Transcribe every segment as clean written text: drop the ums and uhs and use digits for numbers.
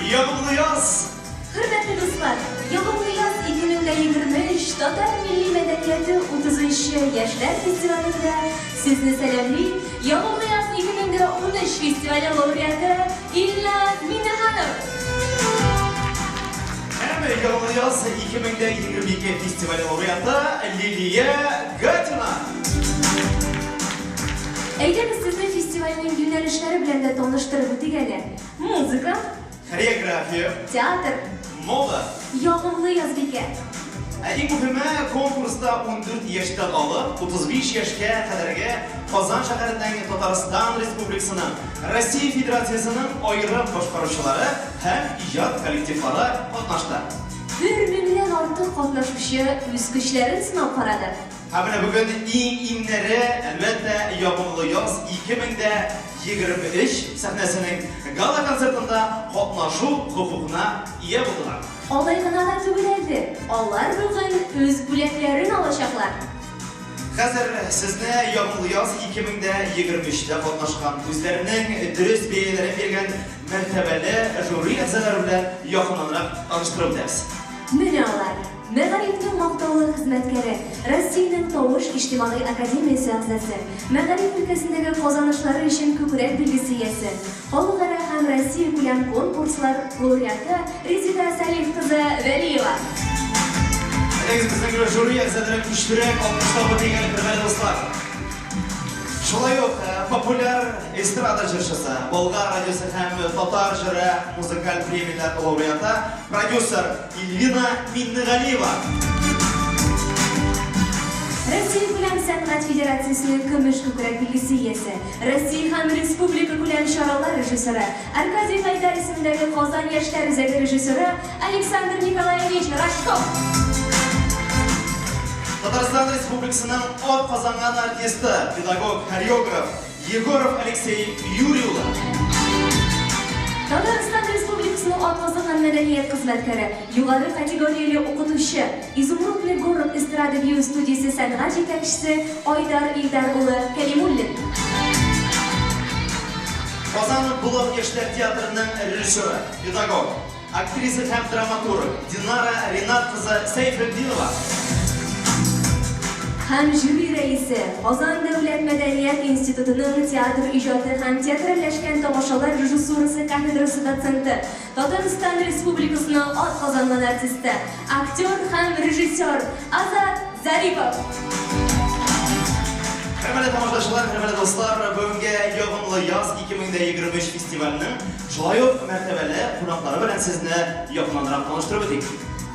Ягымлы яз! Хөрмәтле дуслар, Ягымлы яз 2023 татар милли мәдәнияте 30 нчы яшьләр фестивалендә сезне сәламли Ягымлы яз 2013 фестивале лауреаты Илназ Миңнеханов! Һәм Ягымлы яз 2022 фестивале лауреаты Лилия Гатина! Әйдәгез, сезне фестивальнең юнәлешләре белән дә таныштырып үтик әле. Музыка. Хореография. Театр. Мода. Ягымлы язбикә. Ә иң мөһиме, конкурста 14 яшьтән алып 35 яшькә кадәрге Казан шәһәреннән Татарстан Республикасының, Россия Федерациясенең аерым башкаручылары һәм иҗат коллективлары катнашты. Бер меңнән артык катнашучы үз көчләрен сынап карады. Һәм менә бүген иң-иңнәре, әлбәттә, Ягымлы яз 2023 сәхнәсенең гала-концертында катнашу хокукына ия булдылар. Алай гына да түгел әле, алар бүген үз бүләкләрен алачаклар. Хәзер сезне Ягымлы яз 2023 тә катнашкан, үзләренең дөрес бәяләрен биргән мәртәбәле жюри әгъзалары белән якыннанрак таныштырып үтәбез. Менә алар! Мәгарифнең мактаулы хезмәткәре, Россиянең Тавыш иҗтимагый академиясе әгъзасы, мәгариф өлкәсендәге казанышлары өчен күкрәк билгесе иясе, халыкара һәм Россиякүләм конкурслар лауреаты Резеда Салих кызы Вәлиева. Әйдәгез, безнең жюри әгъзалары көчлерәк алкышлап үтик әле, хөрмәтле дуслар. Шулай ук популяр эстрада җырчысы, Болгар радиосы һәм Татар җыры музыкаль премияләр лауреаты, продюсер Ильвина Миннегалиева. Россиякүләм сәнгать федерациясенең көмеш күкрәк билгесе иясе, Россия һәм республикакүләм чаралар режиссеры, Аркадий Гайдар исемендәге Казан яшьләр үзәге режиссеры Александр Николаевич Рожков. Татарстан Республикасының атказанган артисты, педагог, хореограф Егоров Алексей Юрий улы. Татарстан Республикасының атказанган мәдәният хезмәткәре, югары категорияле укытучы, Изумрудный город эстрада бию студиясе сәнгать җитәкчесе Айдар Илдар улы Кәлимуллин. Казан Болак яшьләр театрының режиссеры, педагог, Актриса һәм драматург Динара Ринат кызы Сәйфетдинова. Һәм жюри рәисе, Казан дәүләт мәдәният институтының театр иҗаты һәм театральләшкән тамашалар режиссурасы кафедрасы доценты, Татарстан Республикасының атказанган артисты, актер һәм режиссер Азат Зарипов. Хөрмәтле тамашачылар, хөрмәтле дуслар, бүгенге Ягымлы яз 2023 фестиваленең Шулай ук мәртәбәле кунаклары белән сезне якыннанрак таныштырып үтик.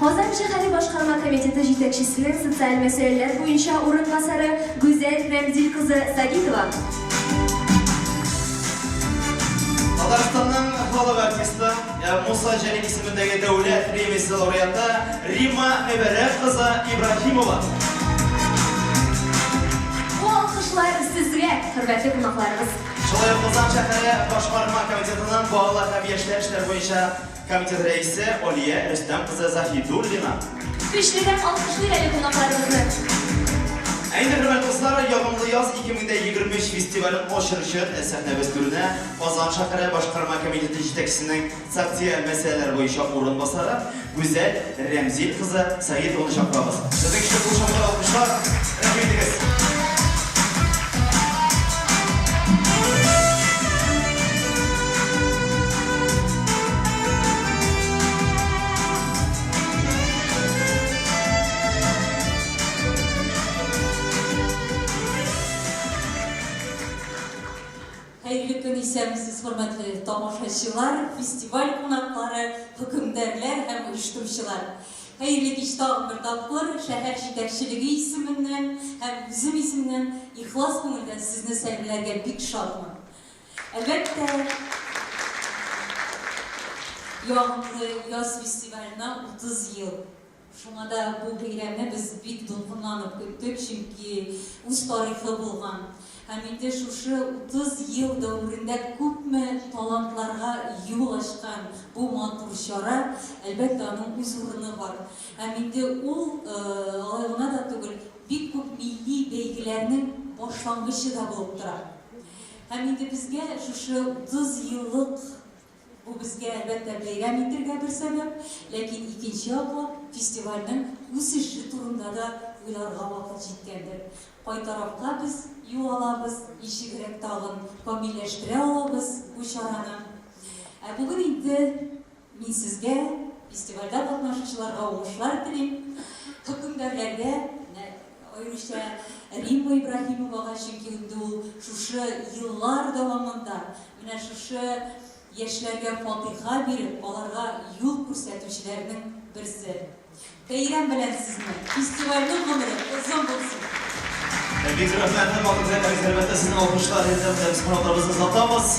Казан шәһәре башкарма комитеты җитәкчесенең социаль мәсьәләләр буенча урынбасары Гүзәл Рәмзил кызы Сагитова. Татарстанның халык артисты, Муса Җәлил исемендәге дәүләт премиясе лауреаты Римма Мөбәрәк кызы Ибраһимова. Бу алкышлар сезгә, хөрмәтле кунакларыбыз. Шулай ук Казан шәһәре Башкарма комитетының балалар һәм яшьләр эшләре буенча комитет рәисе Алия Рөстәм кызы Заһидуллина. Көчлерәк алкышлыйк әле кунакларыбызны. Ә инде, хөрмәтле дуслар, Ягымлы яз 2023 фестивален ачыр өчен сәхнәбез түренә Казан шәһәре Башкарма комитеты җитәкчесенең социаль мәсьәләләр буенча урынбасары Гүзәл Рәмзил кызы Сәетованы чакырабыз. Безнең көчле кул чабулар, алкышлар. Рәхим итегез. Хәерле көн, исәнмесез, хөрмәтле тамашачылар, фестиваль кунаклары, хөкемдарлар һәм оештыручылар. Хәерле кич тагын бер тапкыр шәһәр җитәкчелеге исеменнән һәм үзем исемнән ихлас күңелдән сезне сәламләргә бик шатмын. Әлбәттә, Ягымлы яз фестиваленә 30 ел. Шуңа да бу бәйрәмне без бик дулкынланып көттек, чөнки үз тарихы булган. Һәм инде шушы 30 ел дәверендә күпме талантларга юл ачкан бу матур чара, әлбәттә, аның үз урыны бар. Һәм инде ул, алай гына да түгел, бик күп милли бәйгеләрнең башлангычы да булып тора. Һәм инде безгә шушы 30 еллык. Бу безгә, әлбәттә, бәйрәм итергә бер сәбәп, ләкин икенче яклап, фестивальнең үсеше турында да уйларга вакыт җиткәндер. Кай тарафка без юл алабыз, ничегрәк тагын камилләштерә алабыз бу чараны. Ә бүген инде мин сезгә, фестивальдә катнашучыларга уңышлар телим. Хөкемдарләргә, менә аеруча Римма Ибраһимовага, чөнки инде ул шушы еллар дәвамында менә шушы яшьләргә фатыйха биреп, аларга юл күрсәтүчеләрнең берсе. Бәйрәм белән сезне! Фестивальнең гомере озын булсын! Бик зур рәхмәт, һәм әлбәттә, сезнең алкышлар ярдәмендә без кунакларыбызны озатабыз.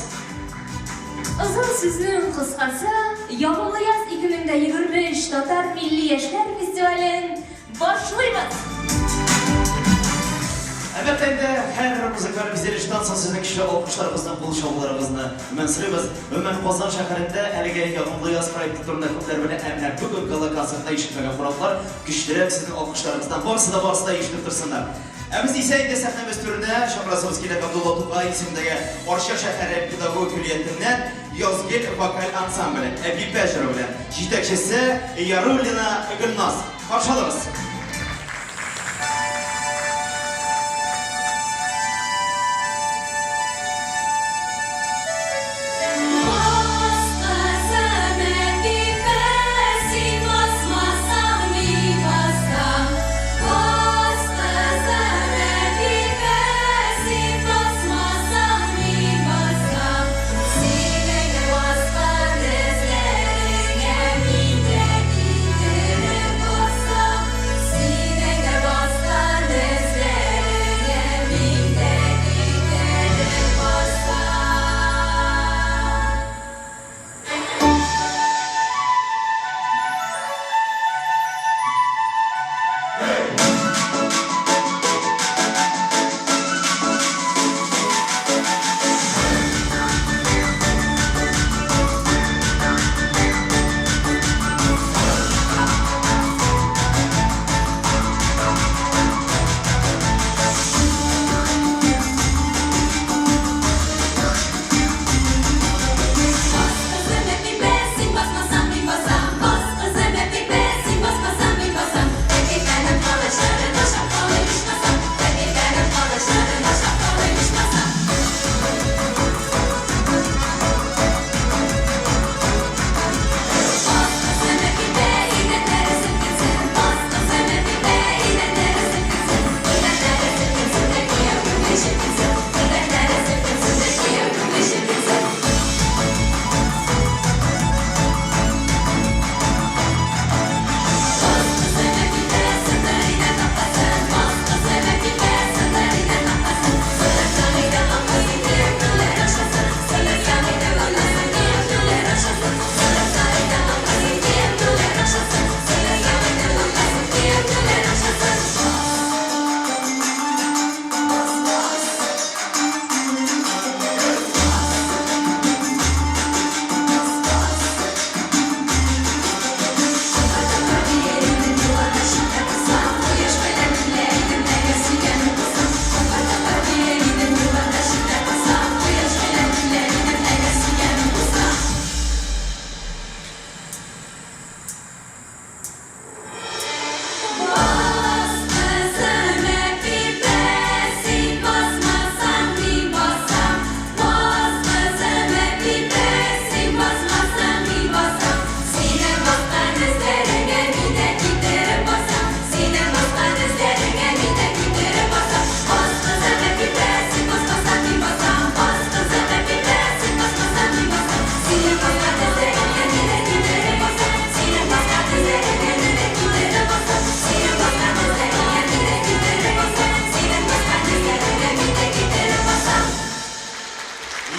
Озын сүзнең кыскасы, Ягымлы яз 2023 татар милли яшьләр фестивален башлыйбыз! Әлбәттә инде, һәр музыкаль бизәлештән соң сезнең көчле алкышларыгызны, кул чабуларыгызны гомумән сорыйбыз. Гомумән, Казан шәһәрендә әлеге Ягымлы яз проекты турында күпләр белә, ә менә бүген гала-концертта ишетмәгән кунаклар көчлерәк сезнең алкышларыгыздан барысы да, барысы да ишетеп торсыннар. Ә без исә инде сәхнәбез түренә чакырасыбыз килә Габдулла Тукай исемендәге Арча шәһәре педагогик көллиятеннән Язгөл вокаль ансамбле Әпипә җыры белән, җитәкчесе Яруллина Гөлназ. Каршы алыгыз!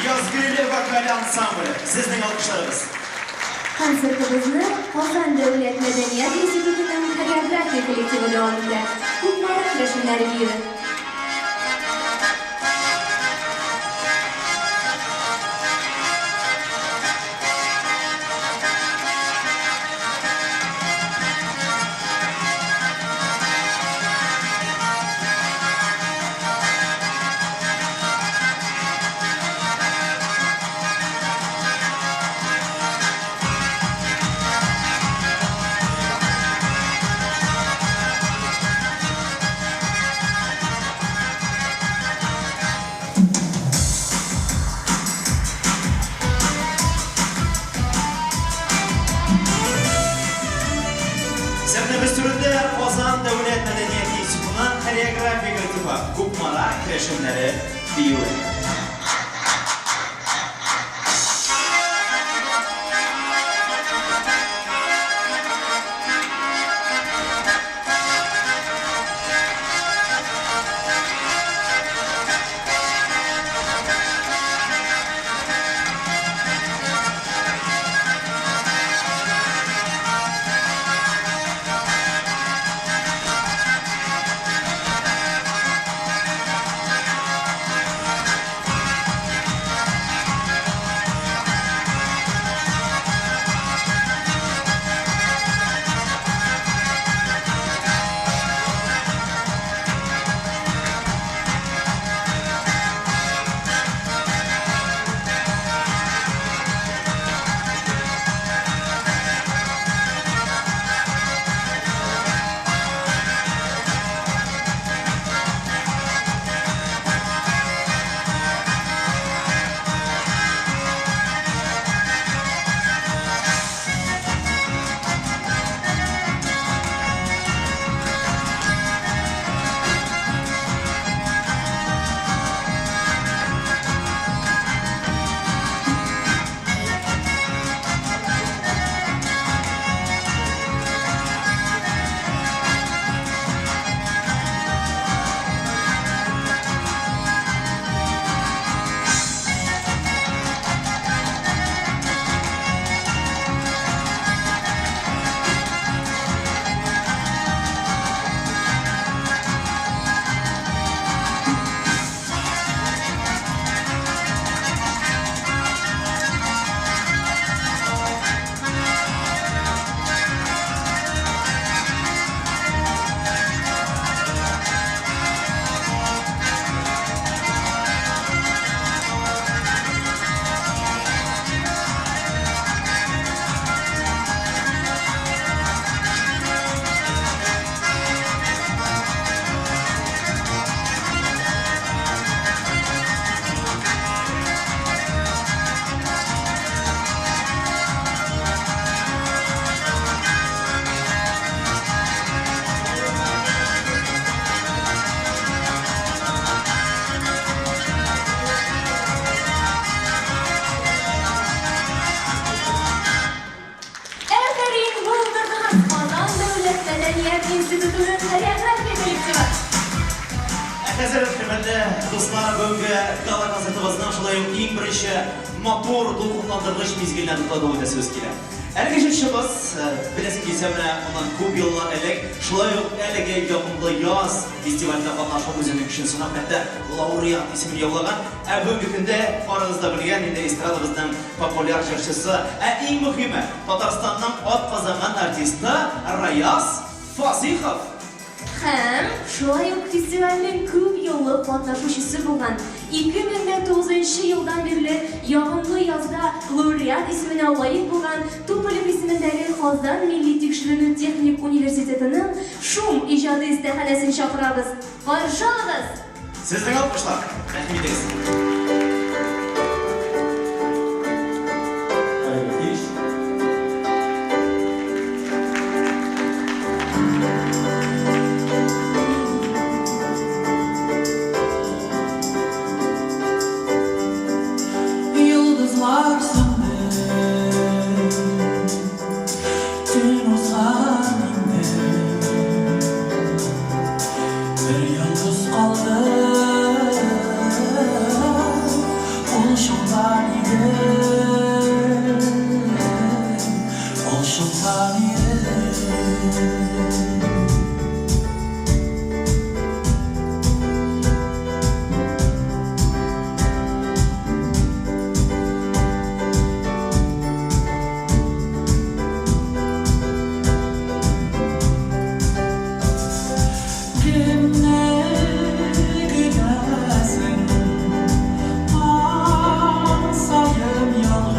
Язгөл вокаль ансамбле, сезнең алкышларыгыз. Концертыбызны Казан дәүләт мәдәният институтының хореография коллективы дәвам итә. Кукмара керәшеннәре биюе. Татар керәшеннәре биюе. Афәрин, булдырдыгыз! Казан дәүләт мәдәният институтының хореография коллективы! Ә хәзер, хөрмәтле дуслар, бүгенге гала-концертыбызның шулай ук иң беренче матур, дулкынландыргыч мизгеленә тукталып үтәсебез килә. Әлеге җырчыбыз, беләсе килсә, менә моннан күп еллар элек шулай ук әлеге Ягымлы яз фестивалендә катнашып, үзенең көчен сынап, хәтта лауреат исемен яулаган. Ә бүгенге көндә барыгыз да белгән инде эстрадабызның популяр җырчысы, ә иң мөһиме, Татарстанның атказанган артисты Раяз Фасыйхов! Һәм шулай ук фестивальнең күп еллык катнашучысы булган, 2009 нчы елдан бирле Ягымлы язда лауреат исеменә лаек булган Туполев исемендәге Казан милли тикшеренү техник университетының Шум иҗади остаханәсен чакырабыз. Каршы алыгыз! Сезнең алкышлар! Рәхим итегез! Хәерле кич. Йолдызлар сүнде, төн узган инде. Бер йолдыз калды, ул чулпан иде, ул чулпан иде. Кемне көтәсең? Таң саен ялгыз.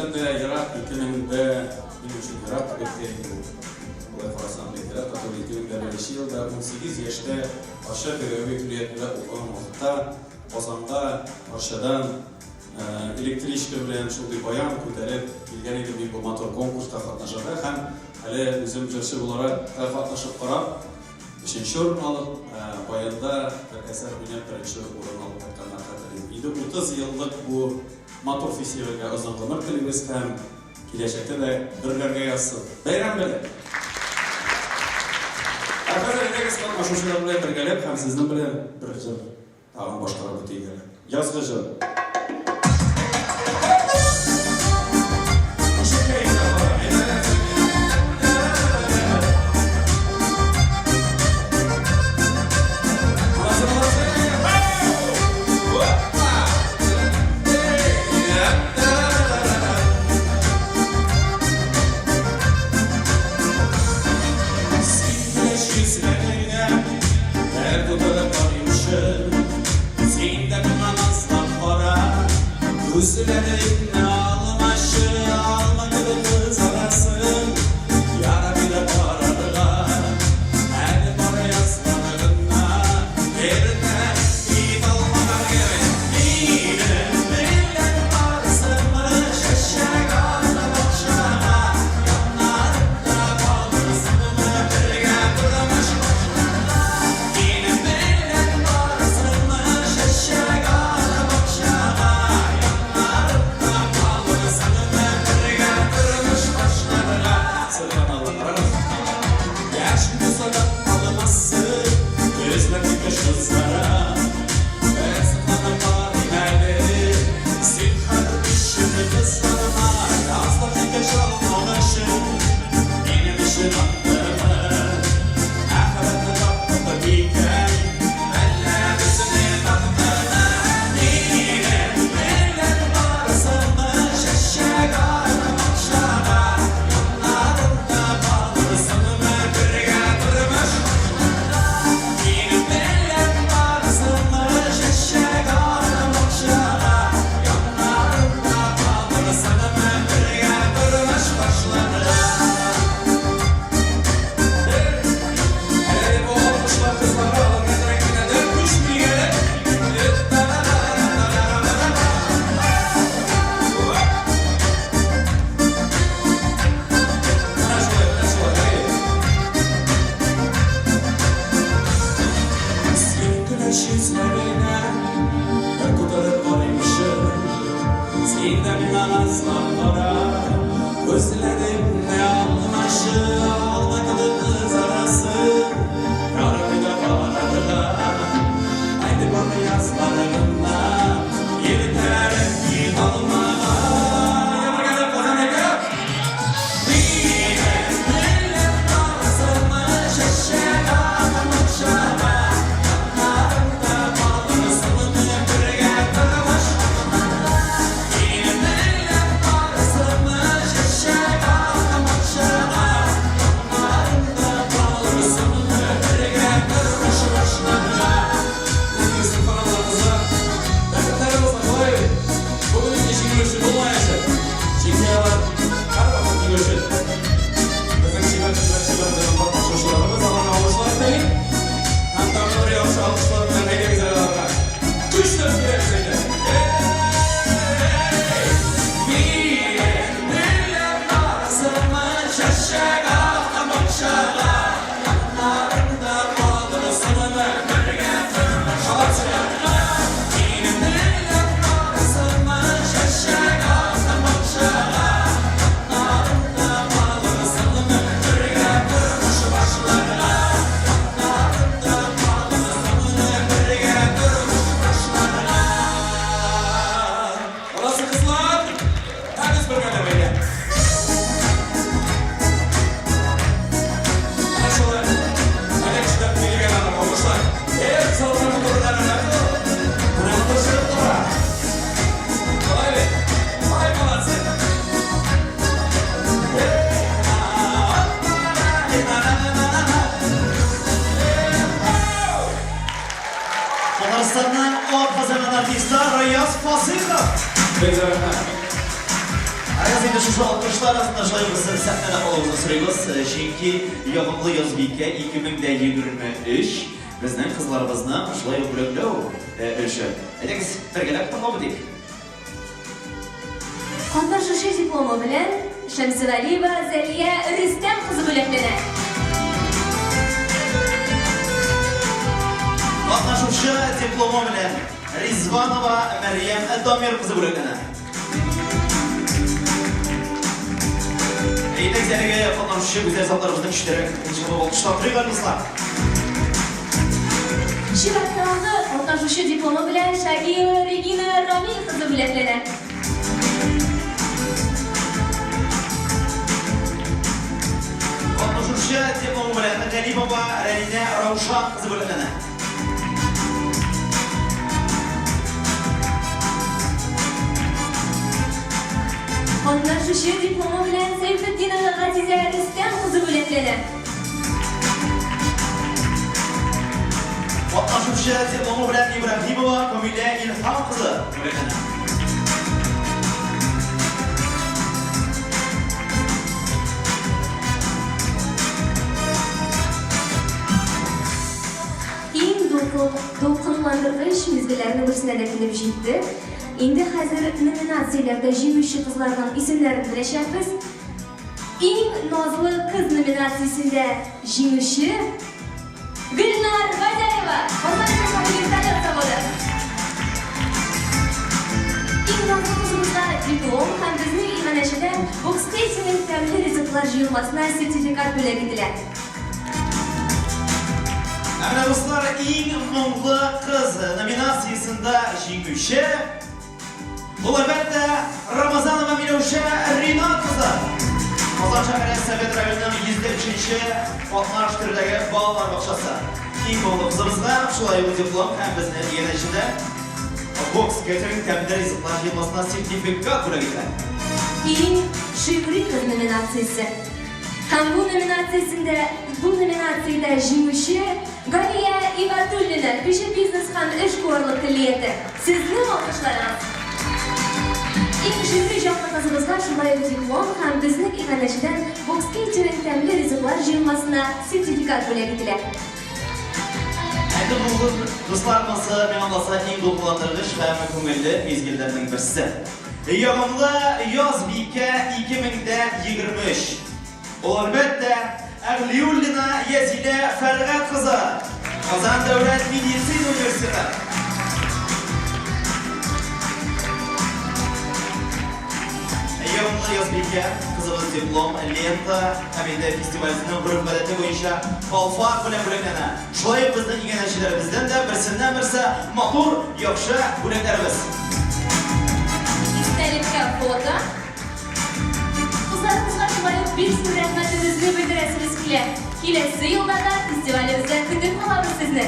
Дөрестән дә, ерак 2000 дә, минем өчен ерак кебек тә инде ул. Болай карасаң, бик ерак та түгел, 2001 елда 18 яшьтә Арча педагогия көллиятендә укыган вакытта Казанга Арчадан электричка белән шундый баян күтәреп килгән идем мин бу матур конкурста катнашырга һәм әле үзем җырчы буларак та катнашып карап, өченче урын алып, баянда бер әсәр уйнап беренче урын алып кайтканнар хәтерлим. Инде 30 еллык бу матур фестивальгә озын гомер телибез һәм киләчәктә дә гөрләргә язсын. Бәйрәм белән! Ә хәзер әйдәгез катнашучылар белән бергәләп һәм сезнең белән бер җыр тагын башкарып үтик әле. Язгы җыр. Татарстанның атказанган артисты Раяз Фасыйхов. Бик зур рәхмәт. Әгез инде шушы алкышлар астында шулай ук без сәхнәдә калуыгызны сорыйбыз, чөнки Ягымлы язбикә 2023 безнең кызларыбызны шулай ук бүләкләү өлеше. Әйдәгез, бергәләп тыңлап үтик. Катнашучы дипломы белән Шәмсегалиева Зәлия Рөстәм кызы бүләкләнә. Катнашучы дипломы белән Ризванова Мәрьям Дамир кызы бүләкләнә. Әйдәгез, әлеге катнашучы гүзәл затларыбызны көчлерәк кул чабып алкышлап торыйк әле, дуслар. Чираттагы катнашучы дипломы белән Шагиева Регина Рамил кызы бүләкләнә. Катнашучы дипломы белән Галимова Рәлинә Раушан кызы бүләкләнә. Катнашучы дипломы белән Сәйфетдинова Газизә Рөстәм кызы бүләкләнә. Катнашучы дипломы белән Ибраһимова Камилә Илһам кызы бүләкләнә. Иң дулкынландыргыч мизгелләрнең берсенә дә килеп җитте. Инде хәзер номинацияләрдә җиңүче кызларның исемнәрен беләчәкбез. Иң назлы кыз номинациясендә җиңүче, Гөлнар Бадяева, Казан шәһәре вертолет заводы. Иң назлы кызыбызга диплом һәм безнең иганәчедән Бокстейтиның тәмле ризыклар җыелмасына сертификат бүләк ителә. Ә менә, дуслар, иң моңлы кыз номинациясендә җиңүче ул, әлбәттә, Рамазанова Миләүшә Ринат кызы. Казан шәһәре Совет районының 103 нче катнаш төрдәге балалар бакчасы. Иң моңлы кызыбызга шулай ук диплом һәм безнең иганәчедә Vox Catering тәмле ризыклар җыелмасына сертификат бүләк ителә. Иң шигъри кыз номинациясе. Һәм бу номинациясендә бу номинациядә җиңүче, Галия Ибатуллина, кече бизнес һәм эшкуарлык көллияте. Сезнең алкышларыгыз! Иң җиңү җанлы кызыбызга шулай ук диплом һәм безнең иганәчедән Бокс Кейтеринг тәмле ризыклар җыелмасына сертификат бүләк ителә. Әйдә, булды, дуслар, монсы, миңа калса, иң дулкынландыргыч һәм күңелле мизгелләрнең берсе. Ягымлы Язбикә 2023. Ул, әлбәттә, Әгълиуллина Язилә Фәргать кызы, Казан дәүләт медицина университеты. Ягымлы Язбикә кызыбыз диплом, лента һәм инде фестивалебезнең гореф-гадәте буенча калфак белән бүләкләнә. Шулай ук безнең иганәчеләребездән дә берсеннән-берсе матур, яхшы бүләкләребез. Истәлеккә фото. Кызларыбызга шулай ук бик зур рәхмәтебезне белдерәсебез килә. Киләсе елда да фестивалебездә көтеп калабыз сезне!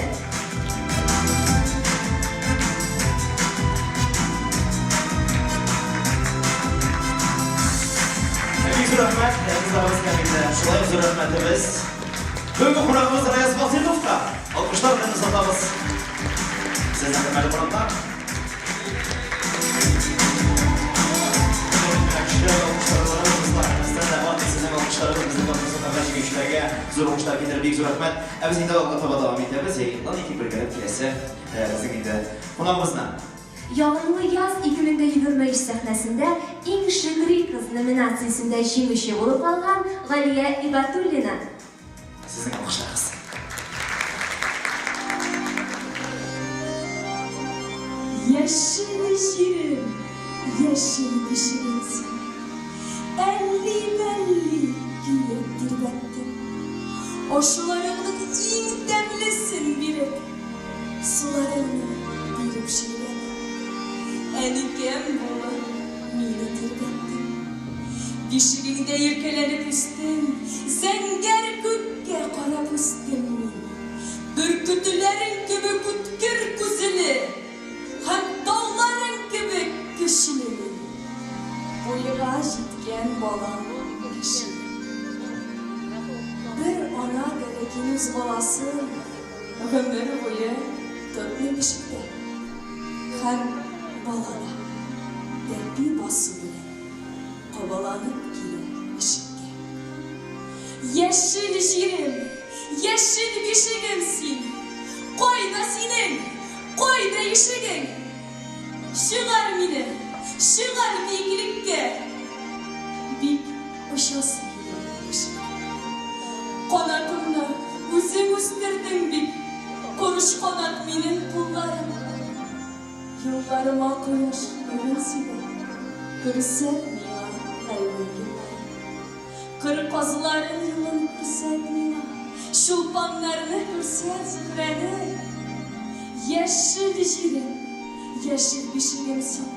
Бик зур рәхмәт, кызларыбыз һәм инде шулай ук зур рәхмәтебез Бүгенге кунагыбыз Раяз Васыйловка. Алкышлар белән озатабыз. Сезне, хөрмәтле кунаклар. Зур уңышлар китереп, бик зур рәхмәт. Ә без инде алга таба дәвам итәбез. Игълан итик бергәләп киләсе безнең инде кунагыбызны. Ягымлы яз 2023 сәхнәсендә Иң шигъри кыз номинациясендә җиңүче булып калган Галия Ибатуллина. Сезнең алкышларыгыз. Яшел җирем, яшел бишегем син, Әлли-мәлли көеп тирбәттең. Ашларыңның иң тәмлесен биреп, Суларыңны биреп шәйләдең. Әнкәм булып мине тирбәттең. Бишегеңдә иркәләнеп үстем, Зәңгәр күккә карап үстем мин. Бөркетләрең кебек үткер күзле Һәм тауларың кебек көчле мин. Буйга җиткән балам кеше. Бер ана да ләкин үз баласын Гомер буе тотмый бишектә. Һәм бала да тәпи басу белән. Кабаланып килә ишеккә. Яшел җирем, яшел бишегем син! Кайда синең, кайда ишегең? Чыгар мине, чыгар биеклеккә! Бик очасы килә яшьлек. Канатымны үзең үстердең бит, Корыч канат минем кулларым. Юлларыма кояш нурын сибә, Күрсәт миңа кайгы елларын. Кыр казларын юлын күрсәт миңа, Чулпаннарны күрсәт, Зөһрәне. Яшел җирем, яшел бишегем син,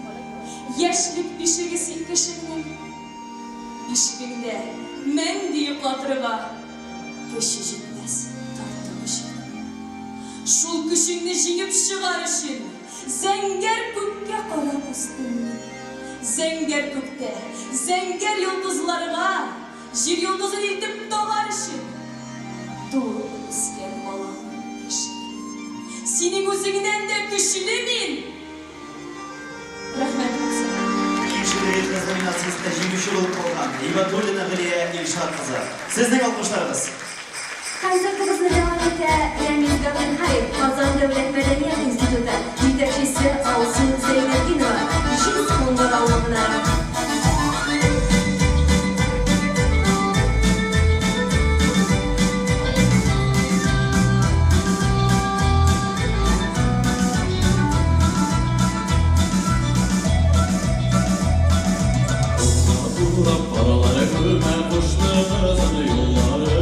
Яшьлек бишеге син кешеңнең. Бишегеңдә мәңге йоклатырга Көче җитмәс тарту өчен. Шул көчеңне җиңеп чыгар өчен Зәңгәр күккә карап үстем мин. Зәңгәр күктә, зәңгәр йолдызларга Җир йолдызын илтеп тагар өчен Туып үскән балам кеше мин. Синең үзеңнән дә көчле мин! Рәхмәт, Оксана. Иң шигърият кыз номинациясендә җиңүче булып калган Ибатуллина Гөлия Илшат кызы. Сезнең алкышларыгыз. Концертыбызны дәвам итә Рәмис Габделхаев, Казан дәүләт мәдәният институты, җитәкчесе Алсу Зәйнетдинова, Җиз кыңгырау моңнары. Урап каралар күмә кушты кызын юллары.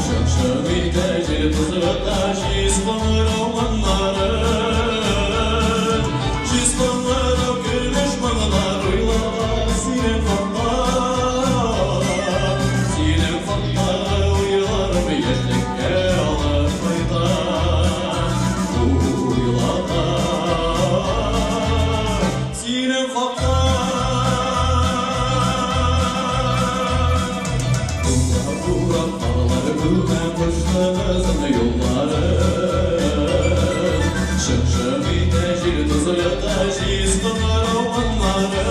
Шым-шым итә җил тузгыта җиз кыңгырау моңнары. Җиз кыңгырау көмеш моңнар уйлата синең хакта. Синең хакта уйларым яшьлеккә алып кайта. Уйлата синең хакта. Урап урап карлар күмә кышны кызын юллары. Шым-шым итә җил тузгыта җиз кыңгырау моңнары.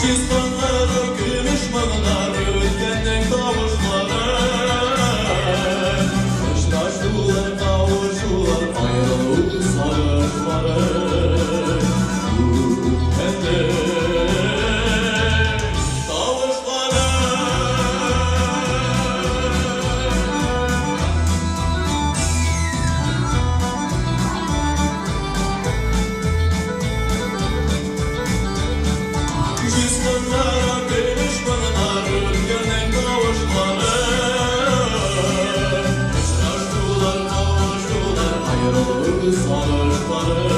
Җиз кыңгырау көмеш моңнар үткәннең тавышлары. Очрашулар, кавышулар, аерылу сагышлары. Үткәннең тавышлары. Җиз кыңгырау көмеш моңнар үткәннең тавышлары. Очрашулар, кавышулар, аерылу сагышлары.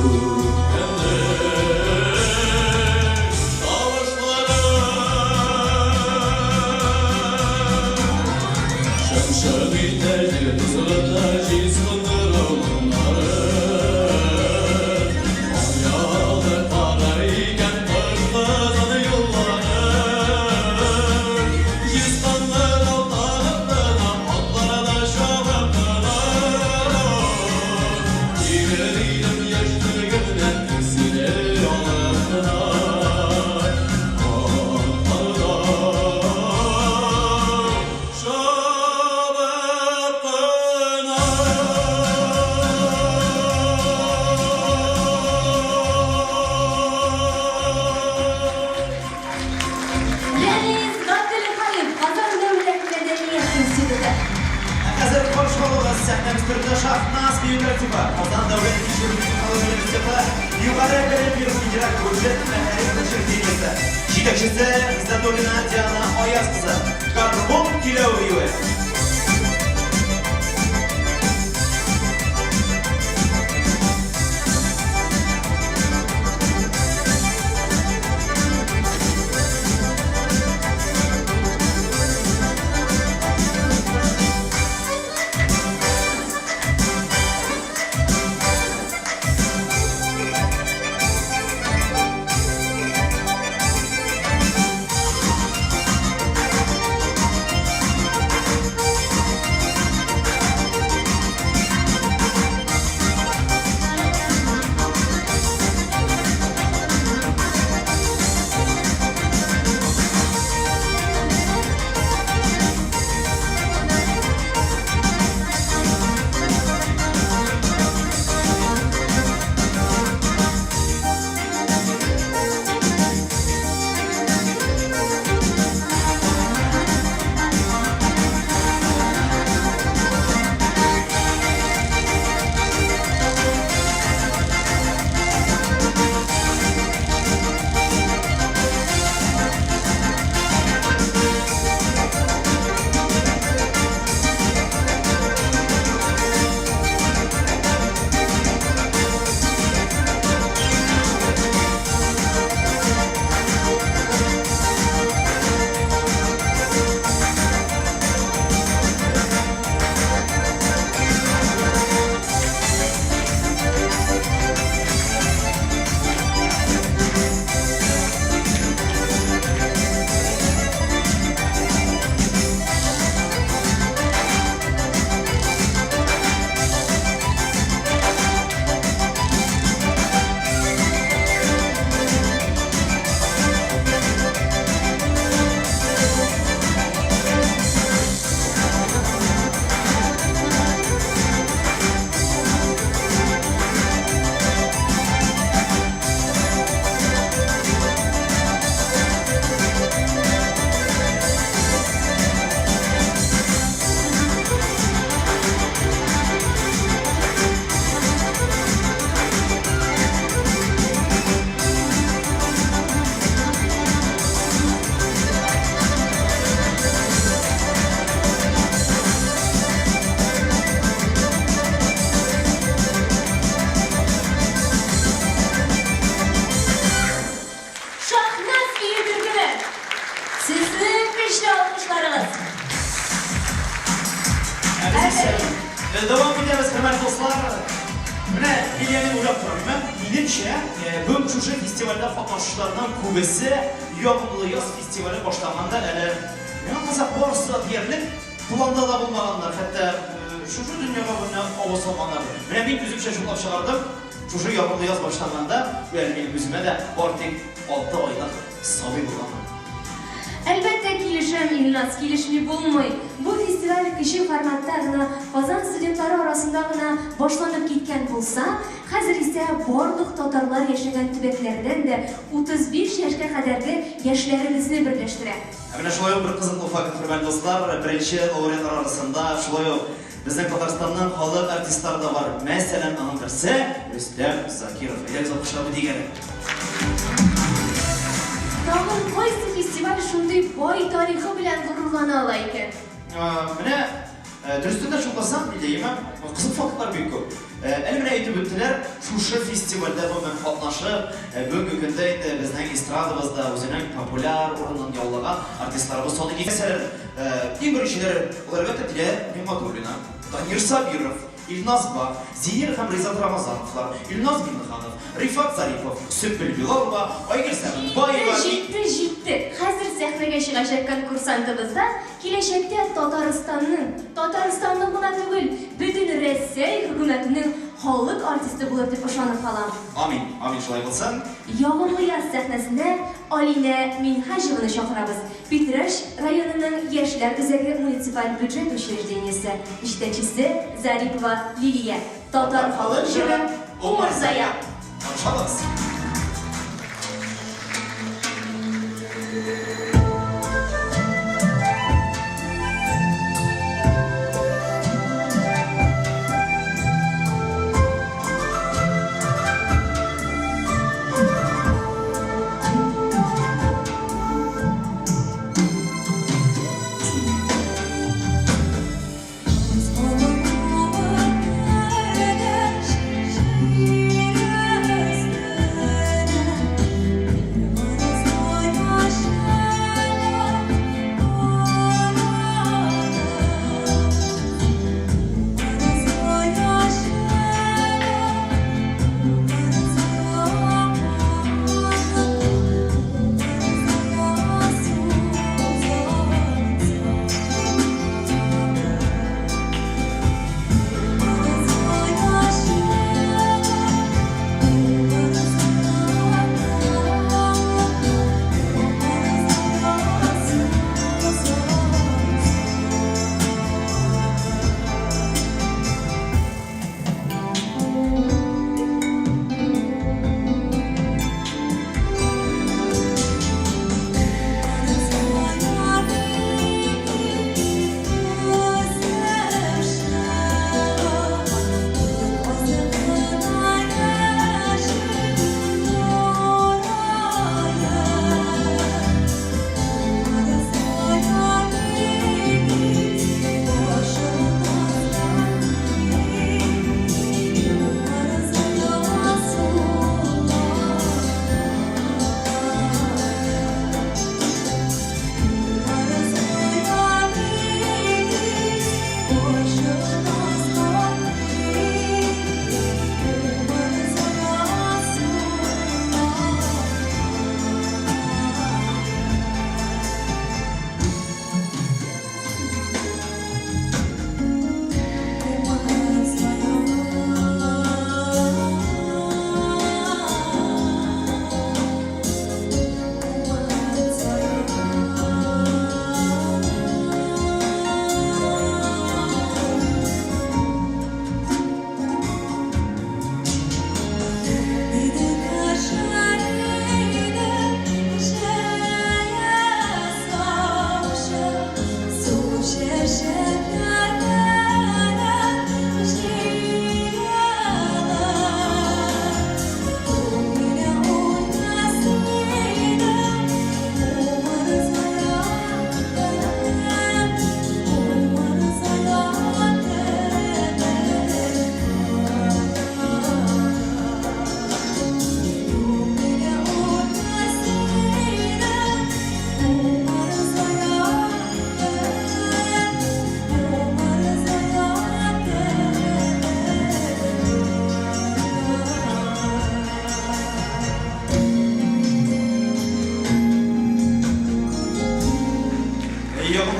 Үткәннең тавышлары. Шым-шым итә җил тузгыта җиз кыңгырау моңнары. Алъялы кара икән кыш кызын юллары. Җиз кыңгырау тагып кына, атларда чабып кына. Килер идем яшьлегемнән тик сине алып кына. Атларда чабып кына. Рәмис Габделхаев, Казан дәүләт мәдәният институты. Ә хәзер каршы алыгыз сәхнәбез түрендә Шахназ бию коллективы, Казан дәүләт тикшерү технология университеты югары белем бирү федераль бюджет мәгариф учреждениесе. Җитәкчесе Гыйззәтуллина Диана Аяз кызы. Гармун көйләү биюе. Дәвам итәбез, хөрмәтле дуслар. Менә Лилия, мин уйлап торам, димәк, минемчә, бүген шушы фестивальдә катнашучыларның күбесе Ягымлы яз фестивале башланганда әле, миңа калса, барысы да диярлек планда да булмаганнар, хәтта шушы дөньяга менә авыз салганнардыр. Менә мин үземчә чутлап чыгардым, шушы Ягымлы яз башланганда, әле минем үземә дә бары тик алты айлык сабый булганмын. Әлбәттә, килешәм, Илназ, килешми булмый. Бу фестиваль кече форматта гына, Казан студентлары арасында гына башланып киткән булса, хәзер исә барлык татарлар яшәгән төбәкләрдән дә 35 яшькә кадәрге яшьләребезне берләштерә. Ә менә шулай ук бер кызыклы факт, хөрмәтле дуслар, беренче лауреатлар арасында шулай ук безнең Татарстанның халык артистлары да бар. Мәсәлән, аның берсе, Рөстәм Закиров. Әйдәгез, алкышлап үтик әле. Тагын кайсы фестиваль шундый бай тарихы белән горурлана ала икән? Менә дөрестән дә чутласаң, Лилия, кызык фактлар бик күп. Әле менә әйтеп үттеләр, шушы фестивальдә гомумән катнашып, бүгенге көндә инде безнең эстрадабызда үзенең популяр урынын яулаган артистларыбыз саны ким. Мәсәлән, иң беренчеләре, ул әлбәттә Дилә Нигъмәтуллина, Данир Сабиров, Илназ Бак, Зинир һәм Ризат Рамазановлар, Илназ Миңнеханов, Рифат Зарипов, Сөмбел Билалова, Айгөл Сәгынбаева. Җитте, җитте! Хәзер сәхнәгә чыгачак конкурсантыбыз да киләчәктә Татарстанның, Татарстанның гына түгел, бөтен Рәсәй хөкүмәтенең халык артисты булыр дип ышанып калам. Амин, амин, шулай булсын. Ягымлы яз сәхнәсенә Алинә Минһаҗеваны чакырабыз. Питрәч районының Яшьләр үзәге муниципаль бюджет учреждениесе җитәкчесе Зарипова Лилия. Татар халык җыры Умырзая. Танышабыз.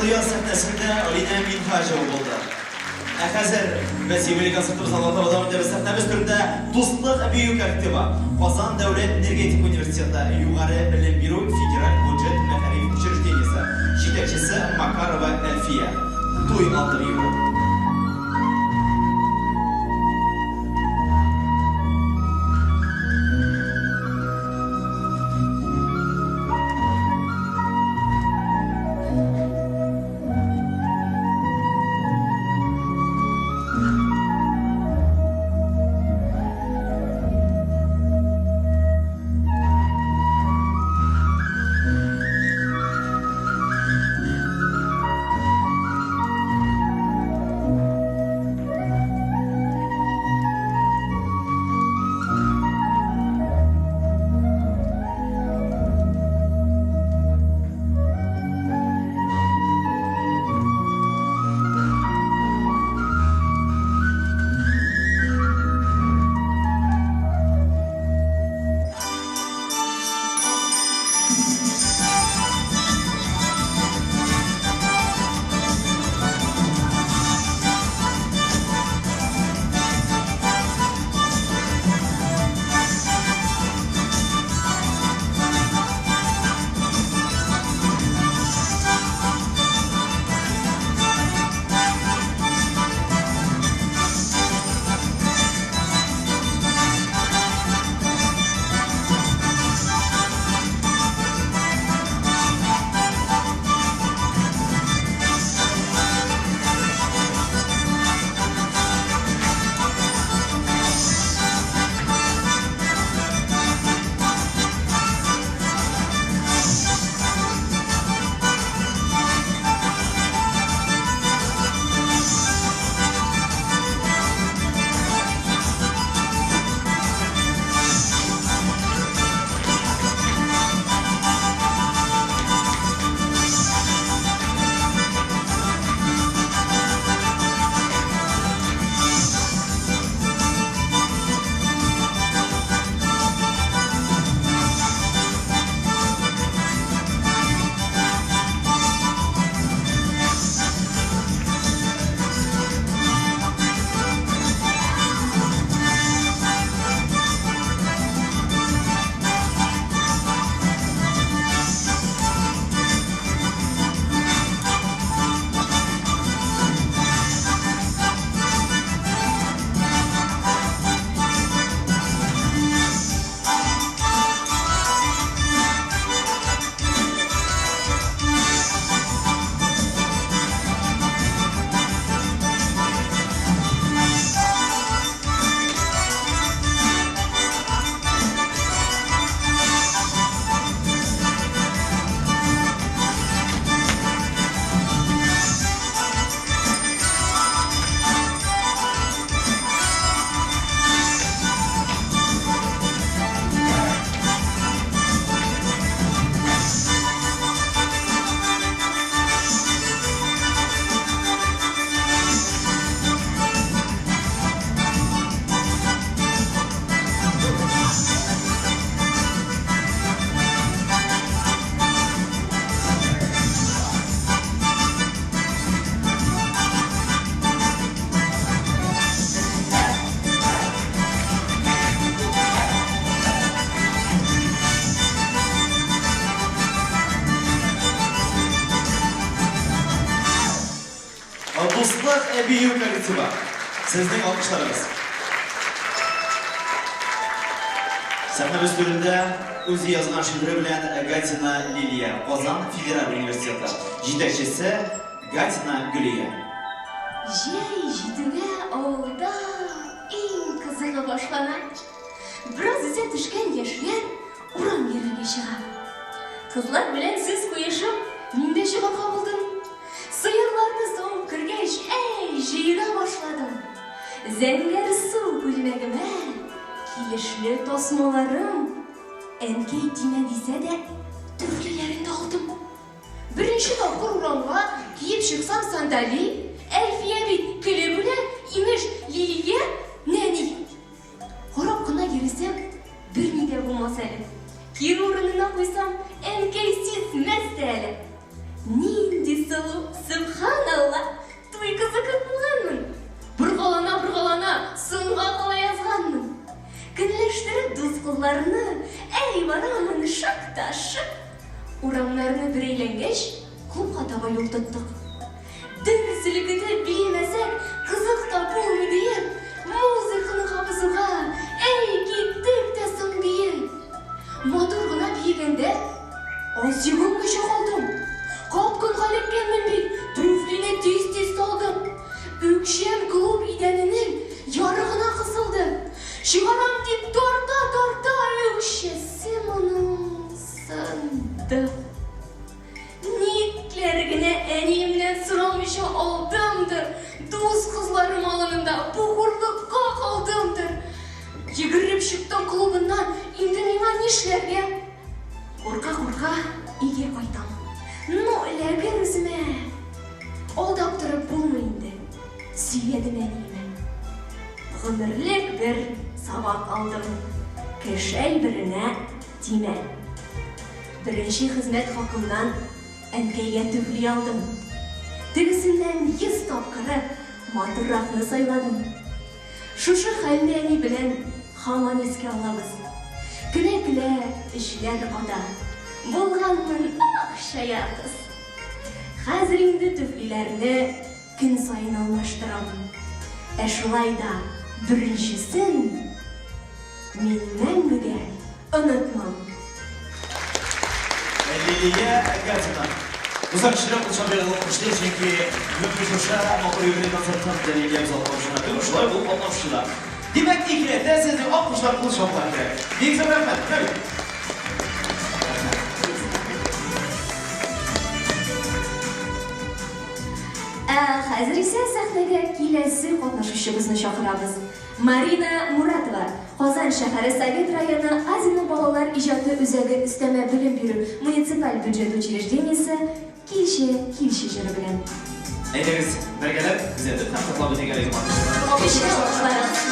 Яз сәхнәсендә Алинә Минһаҗева булды. Ә хәзер без юбилей концертыбызны алга таба дәвам итәбез. Сәхнәбез түрендә Дуслык бию коллективы, Казан дәүләт энергетика университеты югары белем бирү федераль бюджет мәгариф учреждениесе җитәкчесе Макарова Әлфия. Туй алды биюе. Дуслык бию коллективы. Сезнең алкышларыгыз. Сәхнәбез түрендә үзе язган шигыре белән Гатина Лилия, Казан федераль университеты җитәкчесе Гатина Гөлия. Җәй җитүгә авылда иң кызыгы башлана. Бераз үсә төшкән яшьләр урам йөрергә чыга. Кызлар белән сүз куешып, мин дә чыгарга булдым. Сыерларны савып кергәч, әй, җыера башладым. Зәңгәр су күлмәгемә килешле тасмаларым, әнкәй тимә дисә дә, төрлеләрен дә алдым. Беренче тапкыр урамга киеп чыксам сандали, Әлфия бит көлеп үлә, имеш, Лилия нәни. Карап кына йөресәм, берни дә булмас әле. Кире урынына куйсам, әнкәй сизмәс тә әле. Нинди сылу, сөбханалла, туй кызы кебек булганмын. Боргалана-боргалана соңга кала язганмын. Көнләштереп дус кызларны, әй барамын шык та шык. Урамнарны бер әйләнгәч, клубка таба юл тоттык. Дөр селкетеп биемәсәк, кызык та булмый диеп, музыканы кабызуга, әй киттек тә соң биеп. Матур гына биегәндә, аз егылмыйча калдым. Капкынга эләккәнмен бит, түфлине тиз-тиз салдым. Үкчәм клуб идәненең ярыгына кысылды. Чыгарам дип тарта-тарта үкчәсе моның сынды. Никләр генә әниемнән сорамыйча алдымдыр, дус кызларым алынында бу хурлыкка калдымдыр. Йөгереп чыктым клубыннан, инде миңа нишләргә? Курка-курка өйгә кайтам. Ну, эләгер үземә! Алдап торып булмый инде, сөйләдем әниемә. Гомерлек бер сабак алдым, кеше әйберенә тимә. Беренче хезмәт хакымнан әнкәйгә түфли алдым. Тегесеннән 100 тапкыры матурракны сайладым. Шушы хәлне әни белән һаман искә алабыз. Көлә-көлә эчләр ата. Булганмын, ах, чая кыз! Хәзер инде түфлиләрне көн саен алмаштырам. Ә шулай да беренчесен мин мәңгегә онытмам. Лилия Гатина. Дуслар, көчлерәк кул чабыйк, алкышлыйк, чөнки бүгенге шушы матур юбилей концертын Лилия без алкышлап түгел, шулай булып катнашучы да. Димәк, икеләтә сезнең алкышлар, кул чабулар кирәк. Бик зур рәхмәт. Менә бит. Ә хәзер исә сәхнәгә киләсе катнашучыбызны чакырабыз. Марина Муратова, Казан шәһәре Совет районы Азино балалар иҗаты үзәге өстәмә белем бирү муниципаль бюджет учреждениесе Килче, килче җыры белән. Әйдәгез, бергәләп күзәтеп һәм котлап үтик әлеге матур җырны. Көчле алкышларыгыз.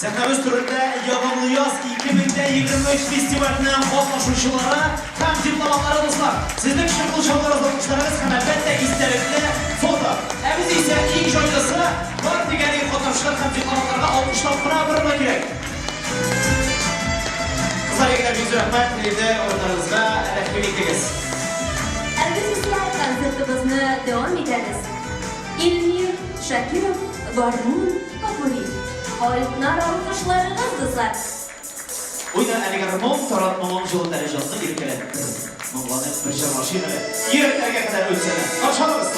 Сәхнәбез түрендә Ягымлы яз 2023 фестиваленең катнашучылары һәм дипломатлары, дуслар. Сезнең өчен кул чабуларыгыз, алкышларыгыз һәм, әлбәттә, истәлекле фото. Ә без исә иң җайлысы, бар дигән иң катнашучылар һәм дипломатларга алкышлап кына барырга кирәк. Кызлар, егетләр, бик зур рәхмәт, инде урыннарыгызга рәхим итегез. Ә без исә концертыбызны дәвам итәбез. Илмир Шакиров, гармун, попурри. Кайнар алкышларыгыз, дуслар! Уйна әле гармун, тарат моңың җылыт әле җанны иркәләт. Моңланып бер җырлашыйк әле, йөрәкләргә кадәр үтсә дә. Каршы алыгыз!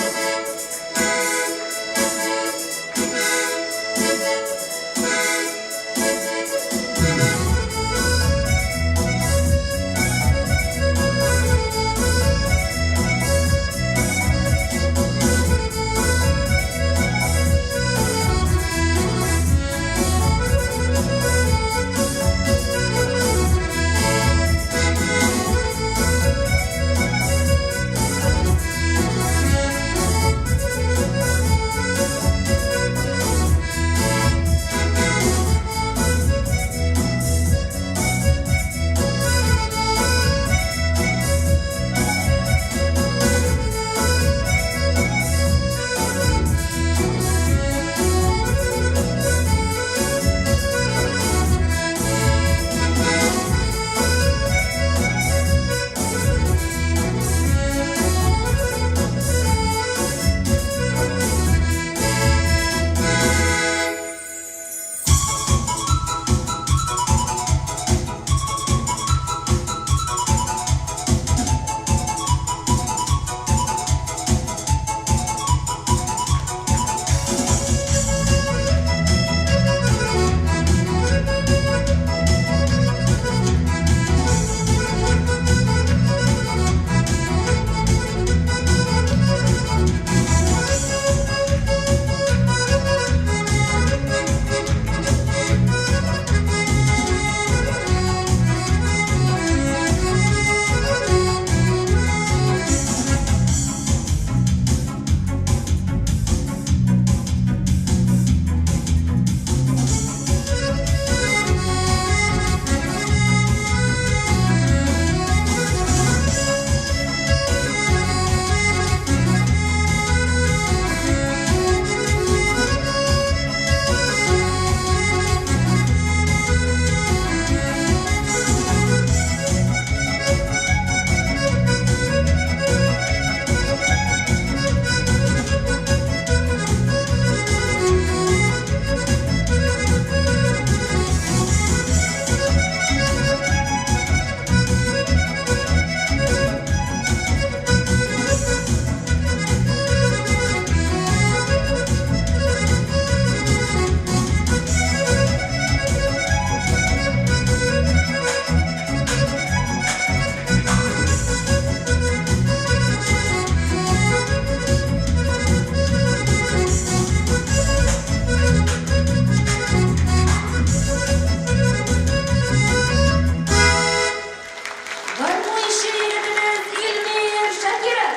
Гармунчы егетебез Илмир Шакиров!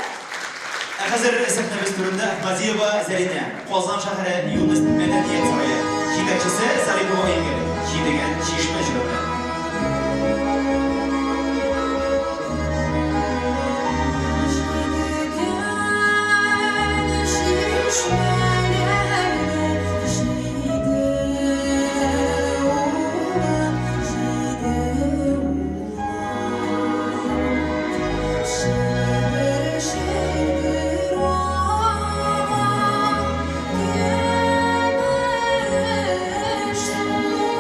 Ә хәзер сәхнәбез түрендә Әхмәдиева Зәринә, Казан шәһәре Юность мәдәният сарае җитәкчесе Зарипова Айгөл, Җидегән чишмә җыры белән. Җидегән чишмәләрдә җиде улым, җиде улым. Челбер-челбер ага көмеш су,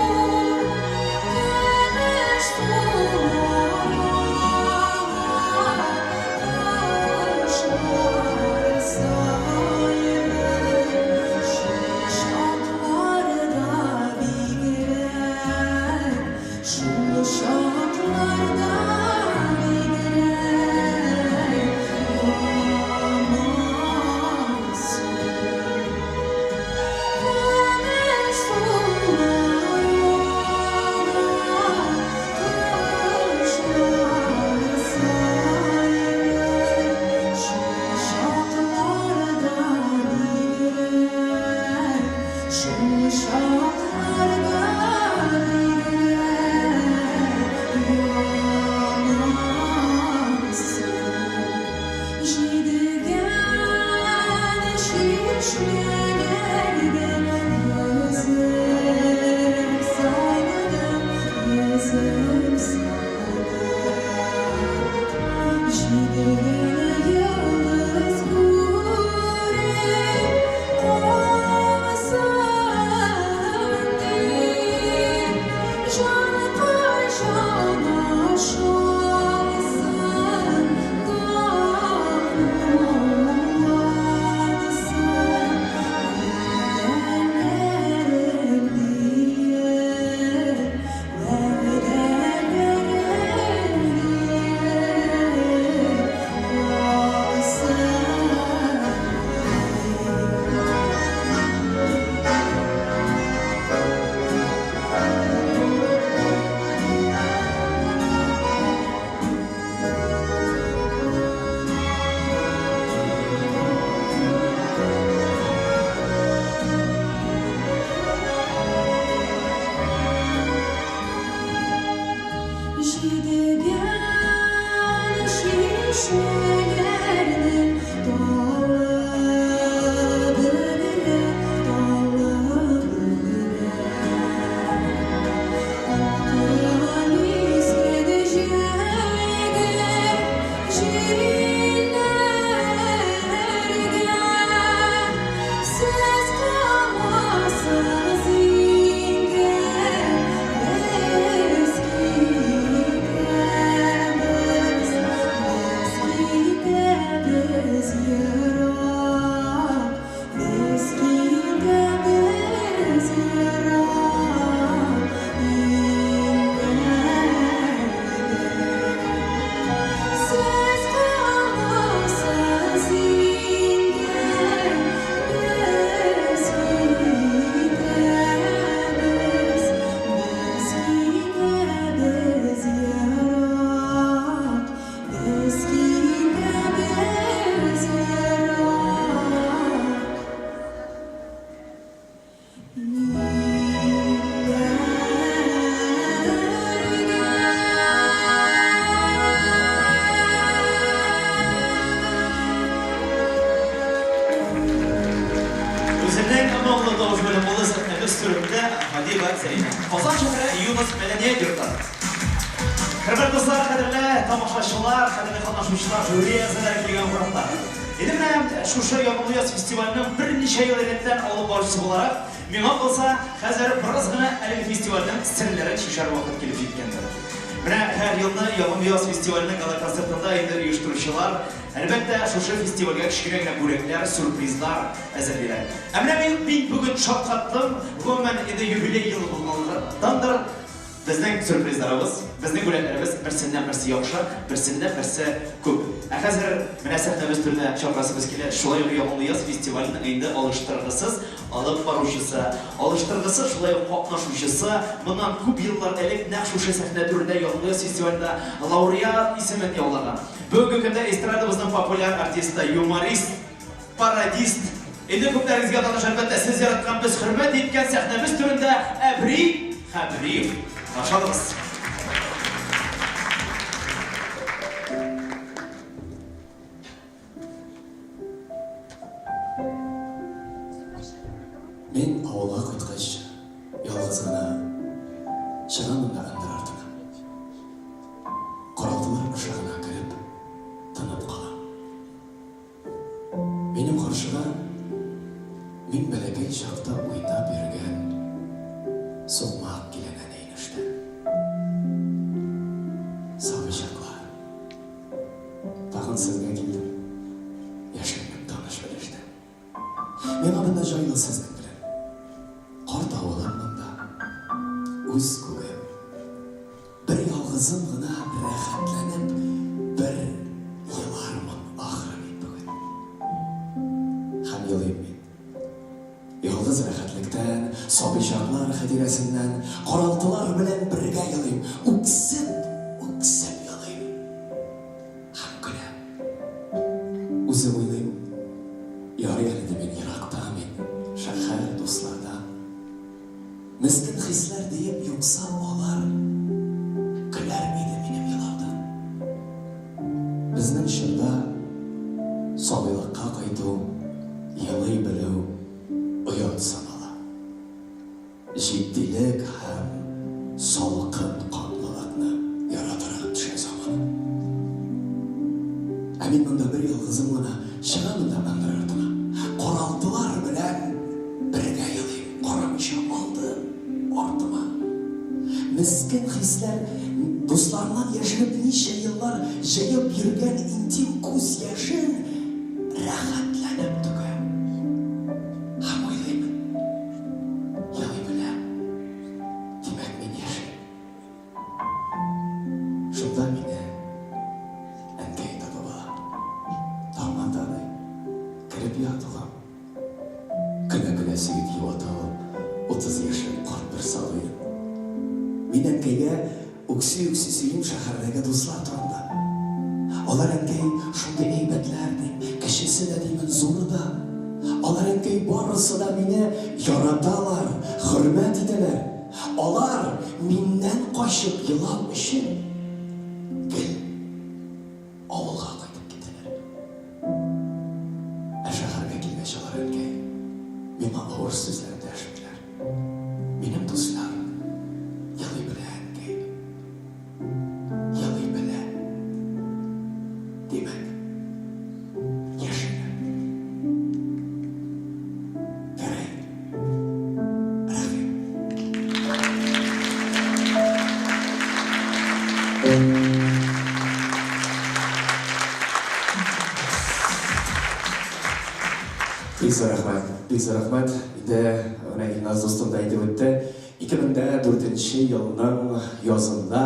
Чишмәләргә йөзеп салдым, йөзеп салдым. Җидегән йолдыз күреп калсын дип, җанкай җан ашалсын, дулатсын. Вәгъдәләрем диеп, вәгъдәләрем диеп калсын диеп. Җидегән чишмәләрнең талы бөгелә, талы бөгелә. Акрын искән җәйге җилләргә сез каласыз инде, без китәбез, без китәбез ерак, без китәбез ерак илләргә. Сез каласыз инде, без китәбез, без китәбез ерак, без китәбез ерак. Үзенең моңлы тавыш белән булды сәхнәбез түрендә Һадиева Сәлимә. Казан шәһәре Юныс мәдәният йорты. Хөрмәтле дуслар, кадерле тамашачылар, кадерле катнашучылар, жюри әгъзалары, килгән кунаклар. Инде менә шушы Ягымлы яз фестиваленең берничә ел рәттән алып баручысы буларак, миңа калса, хәзер бераз гына әлеге фестивальнең серләрен чишәр вакыт килеп җиткәндер. Менә һәр елны Ягымлы яз фестиваленең гала-концертында инде оештыручылар, әлбәттә, шушы фестивальгә кечкенә генә бүләкләр, сюрпризлар әзерлиләр. Ә менә мин бик бүген шаккаттым, гомумән, инде юбилей елы булганлыктандыр, Безнең сюрпризларыбыз, безнең бүләкләребез берсеннән-берсе яхшы, берсеннән-берсе күп. Ә хәзер менә сәхнәбез түренә чакырасыбыз килә, шулай ук Ягымлы яз фестиваленең инде алыштыргысыз алып баручысы, алыштыргысыз шулай ук катнашучысы, моннан күп еллар элек нәкъ шушы сәхнә түрендә Ягымлы яз фестивалендә лауреат исемен яулаган, бүгенге көндә эстрадабызның популяр артисты, юморист, Пародист. Инде күпләрегезгә таныш, әлбәттә, сез яраткан, без хөрмәт иткән сәхнәбез түрендә Әбри Хәбриев. Каршы алыгыз. Мин авылга кайткач, ялгыз гына чыгамын да ындыр артына. Каралтылар ышыгына кереп, тынып калам. Минем каршыга мин бәләкәй чакта уйнап йөргән сукмак килә нәни инештән. Сабый чаклар. Тагын сезгә килдем. Яшьлегем таныш-белештән. Миңа монда җайлы сезнең белән. Карт авылым монда. Үз күгем. Бер ялгызым гына рәхәтләнеп бер елармын ахры мин бүген. Һәм елыйм мин. Ялгыз рәхәтлектән, сабый чаклар хатирәсеннән, каралтылар белән бергә елыйм, үксеп, үксеп елыйм. Һәм көләм. Үзем уйлыйм, ярый әле дим мин еракта мин, шәһәр дуслардан. Мескен хисләр диеп, юкса алар көләр иде минем елаудан. Безнең чорда сабыйлыкка кайту, елый белү. җитдилек һәм салкын канлылыкны яратарак төшә заман. Ә мин монда бер ялгызым гына чыгамын да ындыр артына. Каралтылар белән бергә елыйм, карамыйча алдым, артыма. Мескен хисләр дусларыннан яшереп ничә еллар җыеп йөргән интим күз яшен рәхәтләнеп түгә. Һәм уйлыймын, елый беләм, димәк, мин яшим. Шунда мине әнкәй табып ала. Таң ата, ди. Кереп ят, улым. Көлә-көлә сөеп юата ул 30 яшьлек карт бер сабыен. Мин әнкәйгә үкси-үкси сөйлим шәһәрдәге дуслар турында. Алар, әнкәй, шундый әйбәтләр, дим, кечесе дә димен, зуры да. Алар, әнкәй, барысы да мине яраталар, хөрмәт итәләр. Алар миннән качып елау өчен гел авылга кайтып китәләр. Ә шәһәргә килгәч алар, әнкәй, миңа авыр сүзләр дәшмиләр. Минем дуслар елый белә, әнкәй. Елый белә. Димәк, яшиләр. Гәрәй, Рәхим. Бик зур рәхмәт, бик зур рәхмәт. Инде менә Илназ дустым да әйтеп үтте. 2004 елның язында